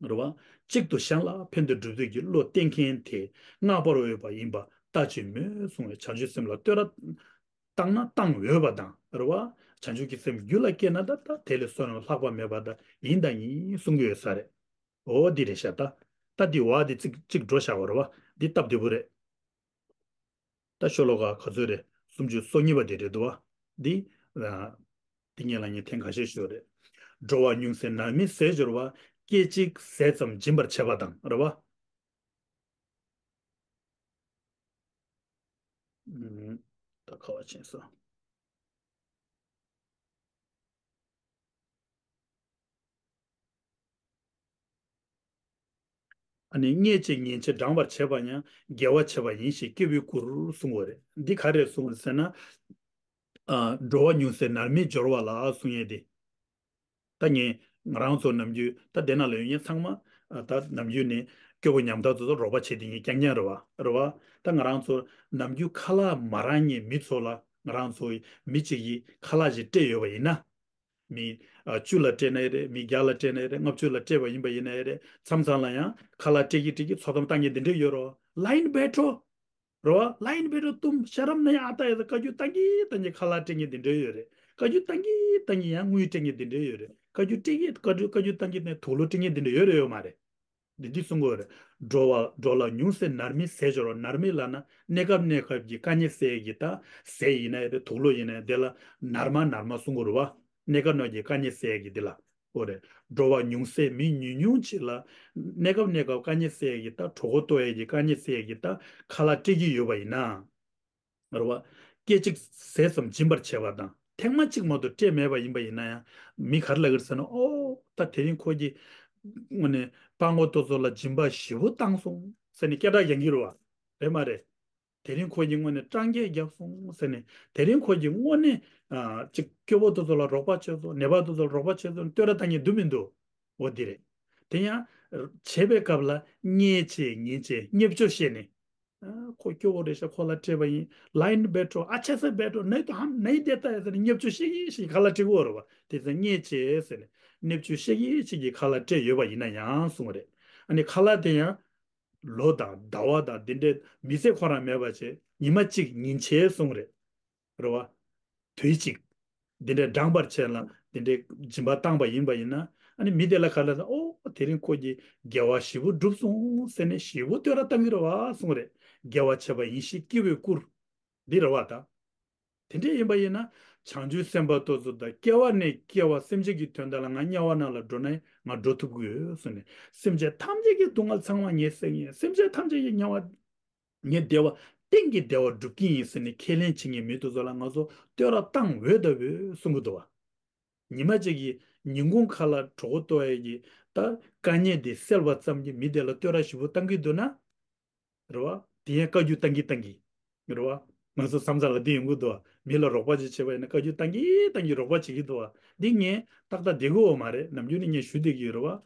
རེད་བ། གཅིག་ཏུ་གཞན་ལ་ཕན་བདེ་སྒྲུབ་འདོད་ཀྱི་བློ་བསྟེན་མཁན་དེ་བསྔགས་པར་འོས་པ་ཡིན་པ་ལྟ་ཅི་སྨོས་གསུངས་པའི་བྱང་ཆུབ་སེམས་ལ་བསྟོད་ར་བཏང་ན་བཏང་འོས་པ་དང་རེད་བ། བྱང་ཆུབ་ཀྱི་སེམས་རྒྱུད་ལ་སྐྱེས་ན་ད་ད་དེ་ལས་བསོད་ནམས་ལྷག་པ་མེད་པ་ད་ཡིན་ད་ཡིན་གསུང་གི་ཡོད་ས་རེད། འོ་འདི་རེད་ཤག་ད། ད་འདི་བ་འདི་གཅིག་གཅིག་འགྲོ་བཞག་པ་རེད་བ། འདི་སྟབས་བདེ་པོ་རེད། ད་ཤོ་ལོ་ཀ་ག་ཚོད་རེད། སུམ་ཅུ་སོ་གཉིས་པ་དེ་རེད་འདུག་བ། འདི། ཨ། འདི་ངས་ལ་ངས་ཐེངས་ཁ་ཤས་ཞུས་རེད། འགྲོ་བ་ཉུང་ཟད་ནད་མེད་ཟས་སྦྱོར་བ། སྐད་ཅིག་ཟས་ཙམ་སྦྱིན་པར་བྱེད་པ་དང་རེད་བ། ཨུམ། ད་ཁ་བ་ཕྱིན་སོང་། ཨ་ནི་རྙེད་བྱེད་ཉན་བྱེད་འགྲངས་པར་བྱེད་པ་ཡང་དགེ་བ་བྱེད་པ་ཡིན་ཞེས་སྐྱེས་བུས་བཀུར་གསུང་བ་རེད། འདི་ག་རེ་གསུངས་རེད་ཟེར་ན། ཨ། འགྲོ་བ་ཉུང་ཟད་ནར་མའི་སྦྱོར་བ་ལ་གསུང་ཡས་དེ། ད་ངས་ང་རང་ཚོ་ནམ་རྒྱུན་ད་དེ་ན་ལ་ཡོད་མཁན་ཚང་མ། ཨ། ད་ནམ་རྒྱུན་ནས་སྐྱོ་པོ་ཉམ་ཐག་ཚོ་ཚོ་རོགས་པ་བྱེད་དེ་ཡིན་རྐྱང་རྐྱང་རེད་བ། རེད་བ། ད་ང་རང་ཚོ་ནམ་རྒྱུན་ཁ་ལག་མ་རག་མཁན་མི་ཚོ་ལ། ང་རང་ཚོ་མི་གཅིག་གིས་ཁ་ལག་ཞིག་སྤྲད་ཡོད་པ་ཡིན་ན། མི། ཨ། བཅུ་ལ་སྤྲད་ན་ཡང་རེད། མི་བརྒྱ་ལ་སྤྲད་ན་ཡང་རེད། ལྔ་བཅུ་ལ་སྤྲད་པ་ཡིན་པ་ཡིན་ན་ཡང་རེད། མཚམས་མཚམས་ལ་ཡང་ཁ་ལག་སྤྲད་ཀྱི་སྤྲད་ཀྱི་ཚོགས་གཏམ་བཏང་མཁན་དེ་འདྲས་ཡོད་རེད་བ། ལ་ཡིན་པའི་འཕྲོ། རེད་བ། ལ་ཡིན་པའི་འཕྲོ་གཏུམ་ཤ་རམ་ན་ཡང་ཨ་ཏ་ཡ་ད་བཀའ་བཀྱོན་བཏང་གི་བཏང་གི་ཁ་ལག་སྤྲད་མཁན་དེ་འདྲས་ཡོད་རེད། བཀའ་བཀྱོན་བཏང་གི་བཏང་གི་ཡང་དངུལ་སྤྲད་མཁན་དེ་འདྲས་ཡོད་རེད། བཀའ་བཀྱོན་སྤྲད་ཀྱི་བཀའ་བཀྱོན་བཀའ་བཀྱོན་བཏང་གི་ནས་དུག་ལོག་སྤྲད་མཁན་དེ་འདྲས་ཡོད་རེད་ཡོད་མ་རེད། འདི་འདི་གསུང་གི་ཡོད་རེད། འགྲོ་བ་འགྲོ་ལ་ཉུང་ཟད་ནར་མའི་ཟས་སྦྱོར་བ། ནར་མའི་ལབ་ན་གནས་སྐབས་གནས་སྐབས་ཀྱི་དཀའ་ངལ་སེལ་གྱི་ད་ཟས་ཡིན་ན་ཡང་རེད། དུག་ལོག་ཡིན་ན་ཡང་དེ་ལ་ནར་མ་ནར་མ་གསུང་གི་རེད་བ། གནས་སྐབས་ནང་གི་དཀའ་ངལ་སེལ་གྱི་འདི་ལ། འོ་རེད། འགྲོ་བ་ཉུང་ཟད་མི་ཉུང་ཉུང་ཅིག་ལ། གནས་སྐབས་གནས་སྐབས་དཀའ་ངལ་སེལ་གྱི་ད་གྲོད་ཁོག་ལྟོགས་ཡས་ཀྱི་དཀའ་ངལ་སེལ་གྱི་ད་ཁ་ལག་སྤྲད་ཀྱི་ཡོད་པ་ཡིན་ན། རེད་བ། སྐད་ཅིག་ཟས་ཙམ་སྦྱིན་པར་བྱེད་པ་དང་ཐེངས་མ་གཅིག་མ་གཏོགས་སྤྲད་མེད་པ་ཡིན་པ་ཡིན་ན་ཡང་། མི་ག་རེ་ལབ་ཀྱི་རེད་ཟེར་ན། ཨོ། ད་དེ་རིང་ཁོ་གིས་དངོས་གནས་སྤྲང་པོ་དེ་ཚོ་ལ་སྦྱིན་པ་ཞེ་པོ་བཏང་སོང་ཟེར་ནས་སྐད་གྲགས་རྒྱག་གི་རེད་བ། རེད་མ་རེད། དེ་རིང་ཁོ་གིས་དངོས་གནས་སྤྲང་སྐད་རྒྱག་སོང་ཟེར་ནས། དེ་རིང་ཁོ་གིས་དངོས་གནས། ཨ། ཅིག་སྐྱོ་པོ་དེ་ཚོ་ལ་རོགས་པ་བྱས་སོང་། ནད་པ་དེ་ཚོ་ལ་རོགས་པ་བྱས་སོང་བསྟོད་ར་བཏང་མཁན་འདུག་མི་འདུག་འོ་འདི་རེད། དེ་ཡང་བྱེད་པའི་སྐབས་ལ་རྙེད་བྱེད་ཉན་བྱེད་བརྙས་བཅོས་བྱས་ནས། ཨ། ཁོ་སྐྱོ་པོ་རེད་ཤག་ཁོ་ལ་སྤྲད་པ་ཡིན། ལ་ཡིན་པའི་འཕྲོ། ཨ་ཆ་ས་པའི་འཕྲོ། ནའི་ཏོ་ཧམ་ནའི་དེ་ལྟ་ཡ་ཟེར་ནས་བརྙས་བཅོས་བྱེད་ཀྱི་ཞིག་ག་ལ་སྤྲད་གི་ཡོད་རེད་བ། དེ་ཚོ་རྙེད་བྱེད་ཟེར་ནས་བརྙས་བཅོས་བྱེད་ཀྱི་ཞིག་གི་ཁ་ལག་སྤྲད་ཡོད་པ་ཡིན་ན་ཡང་གསུངས་པ་རེད། ཨ་ནི་ཁ་ལག་དེ་ཡང་ལོ་དང་ཟླ་བ་དང་འདི་འདྲའི་མི་ཚེ་ཁོ་རང་མེད་པ་བྱས། ཉི་མ་གཅིག་ཉིན་བྱེད་གསུངས་རེད། རེད་བ། དུས་གཅིག་འདི་འདྲའི་འགྲངས་པར་བྱས་ལ་འདི་འདྲའི་སྦྱིན་པ་བཏང་པ་ཡིན་པ་ཡིན་ན། ཨ་ནི་མི་དེ་ལ་ག་ལ་ད། ཨོ། དེ་རིང་ཁོ་གིས་དགེ་བ་ཞེ་པོ་བསྒྲུབས་སོང་ཟེར་ནས་ཞེ་པོ་བསྟོད་ར་བཏང་གི་རེད་བ་གསུངས་རེད། དགེ་བ་བྱས་པ་ཡིན་ཞེས་སྐྱེས་བུས་བཀུར། འདི་རེད་བ་ད། དེ་འདྲ་ཡིན་པ་ཡིན་ན། བྱང་ཆུབ་སེམས་དཔའ་དེ་ཚོ་དང་སྐྱེ་བ་ནས་སྐྱེ་བ་སེམས་ཅན་གྱི་དོན་དག་ལ་ང་དམྱལ་བ་ནང་ལ་འགྲོ་ན་ང་འགྲོ་ཐུབ་ཀྱི་ཡོད་ཟེར་ནས། སེམས་ཅན་ཐམས་ཅད་ཀྱི་སྡུག་བསྔལ་ཚང་མ་ངས་སེལ་གྱི་ཡིན། སེམས་ཅན་ཐམས་ཅད་ཀྱི་དམྱལ་བ། ངས་བདེ་བ། གཏན་གྱི་བདེ་བ་སྒྲུབ་ཀྱི་ཡིན་ཟེར་ནས་ཁས་ལེན་བྱེད་མཁན་མི་དེ་ཚོ་ལ་ང་ཚོ་བསྟོད་ར་བཏང་འོས་ད་འོས་གསུང་གི་འདུག་བ། ཉི་མ་གཅིག་གི་ཉིན་གུང་ཁ་ལ་གྲོད་ཁོག་ལྟོགས་ཡས་ཀྱི་ད་དཀའ་ངལ་དེ་སེལ་བ་ཙམ་གྱིས་མི་དེ་ལ་བསྟོད་ར་ཞེ་པོ་བཏང་གི་འདུག་ན། རེད་བ། དེ་ཡང་བཀའ་བཀྱོན་བཏང་གི་བཏང་གི། རེད་བ། ང་ཚོ་བསམ་ཚུལ་ལ་འདི་ཡོང་གི་འདུག་བ། མི་ལ་རོགས་པ་ཅིག་བྱེད་པ་ཡིན་ན་བཀའ་བཀྱོན་བཏང་གི་བཏང་གི་རོགས་པ་བྱེད་ཀྱི་འདུག་བ། འདི་ངས་ཏག་ཏག་བསྡད་ཀྱི་ཡོད་མ་རེད། ནམ་རྒྱུན་ནས་ངས་ཞུ་བསྡད་ཀྱི་ཡོད་རེད་བ།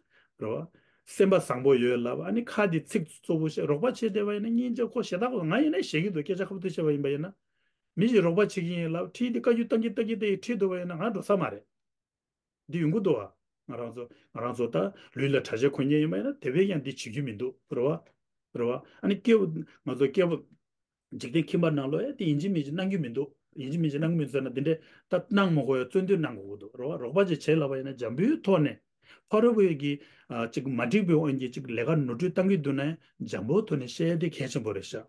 རེད་བ། སེམས་པ་བཟང་པོ་ཡོད་ལབ། ཨ་ནི་ཁ་དེ་ཚིག་གཙོ་བོ་བཤད། རོགས་པ་བྱེད་བསྡད་པ་ཡིན་ན་སྙིང་རྗེ་ཁོ་ཞེ་དྲག་གོ། ང་ཡིན་ན་ཞེད་ཀྱི་འདུག་སྐད་ཆ་ཁ་ཐུག་བཤད་པ་ཡིན་པ་ཡིན་ན། མི་ཞིག་རོགས་པ་བྱེད་ཀྱི་ཡིན་ལབ་ཁྲིད་དེ་བཀའ་བཀྱོན་བཏང་གི་བཏང་གི་བཏང་གི་ཁྲིད་འདུག་པ་ཡིན་ན་ང་འགྲོ་ས་མ་རེད། འདི་ཡོང་གི་འདུག་བ། ང་རང་ཚོ་ང་རང་ཚོ་ད་ལུས་ལ་གྲྭ་ཆས་གོན་མཁན་ཡིན་པ་ཡིན་ན་དེ་བས་ཀྱང་འདི་བྱེད་རྒྱུ་མི་འདུག་རེད་བ། རེད་བ། ཨ་ནི་སྐྱེ་བོ། ང་ཚོ་སྐྱེ་བོ། འཇིག་རྟེན་ཁྱིམ་པ་ནང་ལོགས་ཡ་དེ་ཡིན་གཅིག་མིན་གཅིག་གནང་རྒྱུ་མི་འདུག་ཡིན་གཅིག་མིན་གཅིག་གནང་གི་མི་འདུག་ཟེར་ན་འདི་འདྲས་ད་གནང་མ་དགོས་ཡ་བརྩོན་འགྲུས་གནང་དགོས་ཀྱི་འདུག་རེད་བ། རོགས་པ་ཅིག་བྱེད་ལབ་པ་ཡིན་ན་འཇམ་པོའི་ཐོག་ནས། ཕ་རོལ་པོའི་གི། ཨ། ཅིག་མ་འགྲིག་པའི་དབང་གིས་ཅིག་ལས་ཀ་ནོར་འཁྲུལ་བཏང་གི་འདུག་ན་ཡང་འཇམ་པོའི་ཐོག་ནས་བཤད་ཡ་དེ་གལ་ཆེན་པོ་རེད་ཤག་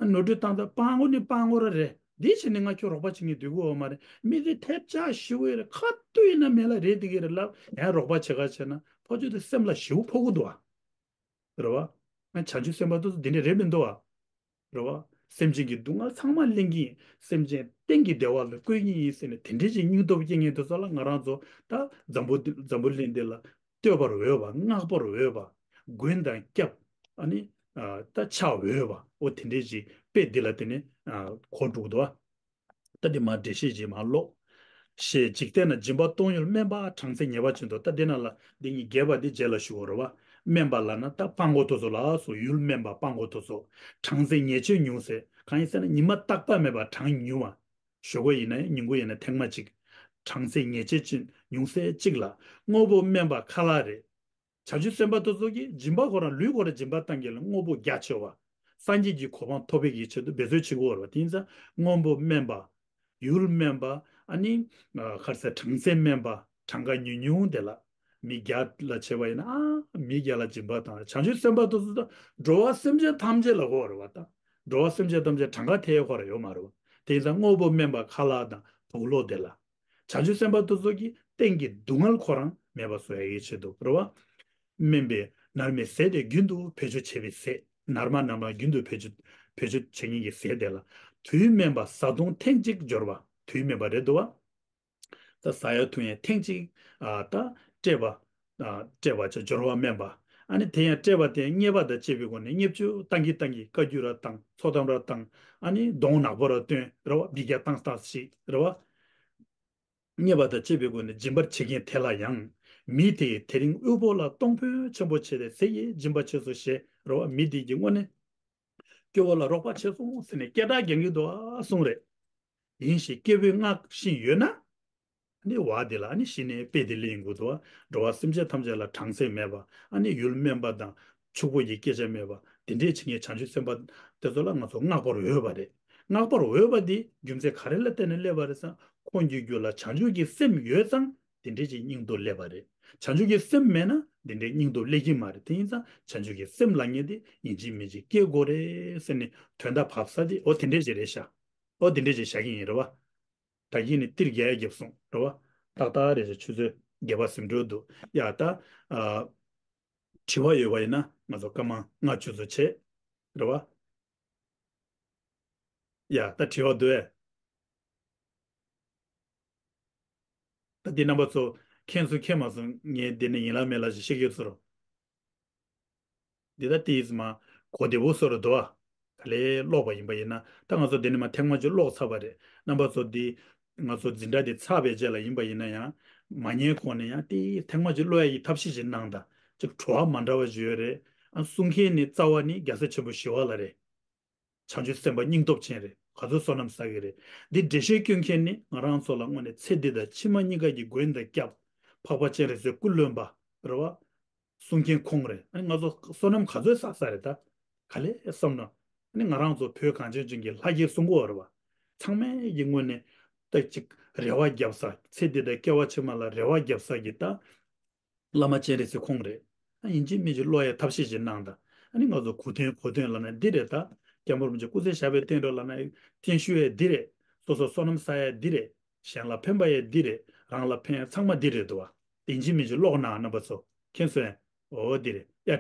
ཨ། ནོར་འཁྲུལ་བཏང་ད་སྤྲང་པོ་ནི་སྤྲང་པོ་ར་རེད། འདི་བྱས་ནས་ང་ཁྱོད་རོགས་པ་བྱེད་མཁན་སྡོད་ཀྱི་ཡོད་མ་རེད། མི་དེ་ཐེབས་ཆག་ཞེ་པོ་ཡོད་རེད། ཁ་ཐུག་ཡིན་ན་མེད་ལ་རེད་འདི་གི་རེད་ལབ་ཡང་རོགས་པ་བྱེད་ག་བྱས་ན་ཕ་ཆོས་དེ་སེམས་ལ་ཞེ་པོ་ཕོག་གི་འདུག་ཨ། རེད་བ། ང་བྱང་ཆུབ་སེམས་དཔའ་དེ་ཚོ་འདི་འདྲས་རེད་མི་འདུག་ཨ། རེད་བ། སེམས་ཅན་གྱི་སྡུག་བསྔལ་ཚང་མ་ལེན་གྱི་ཡིན། སེམས་ཅན་གཏན་གྱི་བདེ་བ་ལ་བཀོད་ཀྱི་ཡིན་ཟེར་ནས་དེ་འདྲས་ཅིག་སྙིང་སྟོབས་སྐྱེ་མཁན་དེ་ཚོ་ལ་ང་རང་ཚོ་ད་འཛམ་བུ་འཛམ་བུ་གླིང་འདི་ལ་བསྟོད་པར་འོས་པ། བསྔགས་པར་འོས་པ། མགོན་དང་སྐྱབས། ཨ་ནི། ཨ། ད་ཆགས་འོས་པ། འོ་དེ་འདྲས་ཅིག་དཔེ་འདི་ལ་དེ་ནི། ཨ། གོ་འགྲོ་གི་འདུག་བ། ད་འདི་མར་འགྲེལ་བཤད་ཅིག་མར་ཀློག་ཞེས་འཇིག་རྟེན་ན་སྦྱིན་པ་གཏོང་ཡུལ་དམན་པ་གྲངས་ཚད་ངེས་པ་ཅན་དུ། ད་འདི་ནང་ལ་འདི་གཉིས་རྒྱས་པ་འདི་རྗེས་ལ་ཞུ་བ་རེད་བ། དམན་པ་ལབ་ན་ད་སྤྲང་པོ་དེ་ཚོ་ལ་སོགས། ཡུལ་དམན་པ་སྤྲང་པོ་དེ་ཚོ། གྲངས་ཚད་ངེས་ཅན་ཉུང་ཟད། གང་ཡིན་ཟེར་ན་ཉི་མ་རྟག་པ་མེད་པར་གྲངས་ཉུང་བ། ཞོགས་ཀ་ཡིན་ན་ཡང་ཉིན་གུང་ཡིན་ན་ཐེངས་མ་གཅིག་གྲངས་ཚད་ངེས་ཅན་ཅན་ཉུང་ཟད་གཅིག་ལ། དངོས་པོ་དམན་པ་ཁ་ལག་རེད། བྱང་ཆུབ་སེམས་དཔའ་དེ་ཚོ་གིས་སྦྱིན་པ་ཁོ་རང་ལུས་ཁོ་རང་སྦྱིན་པ་བཏང་གི་ལ་དངོས་པོ་རྒྱ་ཆེ་བ། སངས་རྒྱས་ཀྱི་གོ་འཕང་ཐོབ་པའི་གི་ཆེད་དུ་འབད་རྩོལ་བྱེད་དགོས་རེད་བ། དེ་ཡིན་ཙང་དངོས་པོ་དམན་པ། ཡུལ་དམན་པ། ཨ་ནི། ཨ། ག་རེ་ཟེར། གྲངས་ཚད་དམན་པ། གྲངས་ཀ་ཉུང་ཉུང་དེ་ལ། མི་བརྒྱ་ལ་བྱས་པ་ཡིན་ན། ཨ། མི་བརྒྱ་ལ་སྦྱིན་པ་བཏང་། བྱང་ཆུབ་སེམས་དཔའ་དེ་ཚོ་ད་འགྲོ་བ་སེམས་ཅན་ཐམས་ཅད་ལ་གོ་རེད་བ། ད་འགྲོ་བ་སེམས་ཅན་ཐམས་ཅད་གྲངས་ཀ་དེ་ཁོ་རང་ཡོད་མ་རེད་བ། དེ་ཡིན་ཙང་དངོས་པོ་དམན་པ་ཁ་ལག་དང་དུག་ལོག་དེ་ལ། བྱང་ཆུབ་སེམས་དཔའ་དེ་ཚོ་གིས་གཏན་གྱི་སྡུག་བསྔལ་ཁོ་རང་མེད་པ་བཟོ་ཡ་གི་ཆེད་དུ་རེད་བ། དམན་པའི་ནར་མའི་ཟས་དེ་རྒྱུན་དུ་བེད་སྤྱོད་བྱེད་པའི་ཟས། ནར་མ་ནར་མ་རྒྱུན་དུ་བེད་སྤྱོད་བེད་སྤྱོད་བྱེད་མཁན་གྱི་ཟས་དེ་ལ། དུས་དམན་པ་བཟའ་བཏུང་ཐེངས་གཅིག་སྦྱོར་བ། དུས་དམན་པ་རེད་འདུག་བ། ད་བཟའ་ཡ་འཐུང་ཡ་ཐེངས་གཅིག་ཨ། ད་སྤྲད་པ། ཨ། སྤྲད་པ་བྱས། སྦྱོར་བ་དམན་པ། ཨ་ནི་དེ་ཡང་བཀྲེས་པ་དེ་ཡང་བརྙས་པ་དང་བཅས་པའི་སྒོ་ནས་བརྙས་བཅོས་བཏང་གིན་བཏང་གིན་བཀའ་བརྒྱུད་ར་བཏང་། ཚོགས་གཏམ་ར་བཏང་། ཨ་ནི་གདོང་ནག་པོ་ར་སྟོན་རེད་བ། འབུད་རྒྱག་བཏང་བཏང་ཞིག་རེད་བ། བརྙས་པ་དང་བཅས་པའི་སྒོ་ནས་སྦྱིན་པར་བྱེད་མཁན་དེ་ལ་ཡང་། མི་དེས་དེ་རིང་དབུལ་པོ་ལ་གཏོང་ཕོད་ཆེན་པོ་བྱས་ཏེ་ཟས་ཀྱི་སྦྱིན་པ་བྱས་སོ་ཞེས་རེད་བ། མི་དེ་གི་དངོས་གནས་སྐྱོ་བོ་ལ་རོགས་པ་བྱས་སོང་ཟེར་ནས་སྐད་གྲགས་རྒྱག་གི་འདུག་ཨ་གསུངས་རེད། ཡིན་ཞིང་སྐྱེ་བོས་བསྔགས་བཞིན་ཡོད་ན། ནི་བ་དེ་ལ་ནི་གཞི་ནས་དཔེ་དེ་ལེན་དགོས་འདུག་བ། འགྲོ་བ་སེམས་ཅན་ཐམས་ཅད་ལ་གྲངས་ཚད་མེད་པ། ཨ་ནི་ཡུལ་དམན་པ་དང་ཕྱུག་པོ་ཡི་སྐད་ཆ་མེད་པ། དེ་འདྲའི་ཆེ་ངེས་བྱང་ཆུབ་སེམས་དཔའ་དེ་ཚོ་ལ་ང་ཚོ་བསྔགས་པར་འོས་པ་རེད། བསྔགས་པར་འོས་པ་འདི་རྒྱུ་མཚན་ག་རེ་ལ་བརྟེན་ནས་སླེབས་པ་རེད་ཟེར་ན། ཁོང་གི་རྒྱུད་ལ་བྱང་ཆུབ་ཀྱི་སེམས་ཡོད་ཙང་དེ་འདྲའི་ཅིག་སྙིང་སྟོབས་སླེབས་པ་རེད། བྱང་ཆུབ་ཀྱི་སེམས་མེད་ན་དེ་འདྲའི་སྙིང་སྟོབས་སླེབས་ཀྱི་མ་རེད། དེ་ཡིན་ཙང་བྱང་ཆུབ་ཀྱི་སེམས་ལ་ངེས་ཏེ་ཡིན་གཅིག་མིན་གཅིག་སྐྱེ་དགོས་རེད་ཟེར་ནས་དོན་དག་བབས་ས་དེ་འོ་དེ་འདྲའི་ཅིག་རེད་ཤག་འོ་དེ་འདྲའི་ཅིག་བཞག་གི་ཡིན་རེད་བ། ད་གིན་ནི་ཏིར་རྒྱལ་རྒྱབ་སོང་རེད་བ། ཏག་ཏག་རེད་ཤག་ཆུ་ཚོད་བརྒྱད་པ་ཟིན་འགྲོ་འདུག་ཡ། ད་ཨ་དྲི་བ་ཡོད་པ་ཡིན་ན་ང་ཚོ་སྐར་མ་ལྔ་བཅུ་ཙམ་བྱས་རེད་བ། ཡ་ད་དྲི་བ་འདུག་ཨེ། ད་འདི་རྣམ་པ་ཚོ་མཁྱེན་སོང་མཁྱེན་མ་སོང་། ངས་འདི་ནས་ཡིན་ལ་མེད་ལ་ཞིག་བཤད་ཀྱི་ཚོར། འདི་ད་ཏིས་མ་གོ་བདེ་བོ་བཟོ་རུ་འདུག་ཨ། ག་ལེ་ཀློག་པ་ཡིན་པ་ཡིན་ན། ད་ང་ཚོ་འདི་ནས་མ་ཐེངས་མ་གཅིག་ཀློག་ཚར་བ་རེད། རྣམ་པ་ཚོ་འདི་ང་ཚོ་འཛིན་གྲྭ་འདི་ཚར་བའི་རྗེས་ལ་ཡིན་པ་ཡིན་ན་ཡང་མ་ཉན་གོང་ནས་ཡང་ཏིས་ཐེངས་མ་གཅིག་ཀློག་ཡ་ཡི་ཐབས་ཤེས་ཅིག་གནང་དང་། ཅིག་བྲོ་བ་མ་འདྲ་བ་ཞིག་ཡོད་རེད། ཨ་གསུང་མཁན་ནི་རྩ་བ་ནི་རྒྱལ་སྲས་ཆེན་པོ་ཞི་བ་ལྷ་རེད། བྱང་ཆུབ་སེམས་དཔའ་སྙིང་སྟོབས་ཅན་རེད། ག་ཚོད་བསོད་ནམས་བསགས་ཀྱི་རེད། འདི་འགྲེལ་བཤད་སྐྱོན་མཁན་ནི་ང་རང་ཚོ་ལ་དངོས་གནས་ཚེ་འདི་དང་ཕྱི་མ་གཉིས་ཀ་གི་མགོན་དང་སྐྱབས། འཕགས་པ་སྤྱན་རས་གཟིགས་སྐུ་ལོན་པ་རེད་བ། གསུང་མཁན་ཁོང་རེད། ཨ་ནི་ང་ཚོ་བསོད་ནམས་ག་ཚོད་བསགས་ས་རེད་ད། ག་ལེ་བསམ་ན། ཨ་ནི་ང་རང་ཚོ་བོད་གངས་ཅན་ལྗོངས་ཀྱི་ལྷ་སྐལ་གསུང་གོ་རེད་བ། ཚང་མས་ཀྱི་དངོས་གནས་ད་ཅིག་རེ་བ་བརྒྱབ་ས། ཚེ་འདི་དང་སྐྱེ་བ་ཕྱི་མ་ལ་རེ་བ་བརྒྱབ་ས་གི་ད། བླ་མ་སྤྱན་རས་གཟིགས་ཁོང་རེད། ཨ་ཡིན་གཅིག་མིན་གཅིག་ཀློག་ཡའི་ཐབས་ཤེས་ཅིག་གནང་དང་། ཨ་ནི་ང་ཚོ་གོ་དོན་གོ་དོན་ལབ་ན་འདི་རེད་ད། སྐྱབས་མགོན་རིན་པོ་ཆེ་སྐུ་ཚེ་ཞབས་པད་བརྟན་རོགས་ལབ་ན་བརྟན་བཞུགས་ཡས་འདི་རེད། སོ་སོ་བསོད་ནམས་བསགས་ཡས་འདི་རེད། གཞན་ལ་ཕན་པ་ཡས་འདི་རེད། རང་ལ་ཕན་ཡས་ཚང་མ་འདི་རེད་འདུག་བ། ཡིན་གཅིག་མིན་གཅིག་ཀློག་ན་རྣམ་པ་ཚོ་མཁྱེན་སོང་ཡ། འོ་འདི་རེད་ཡ།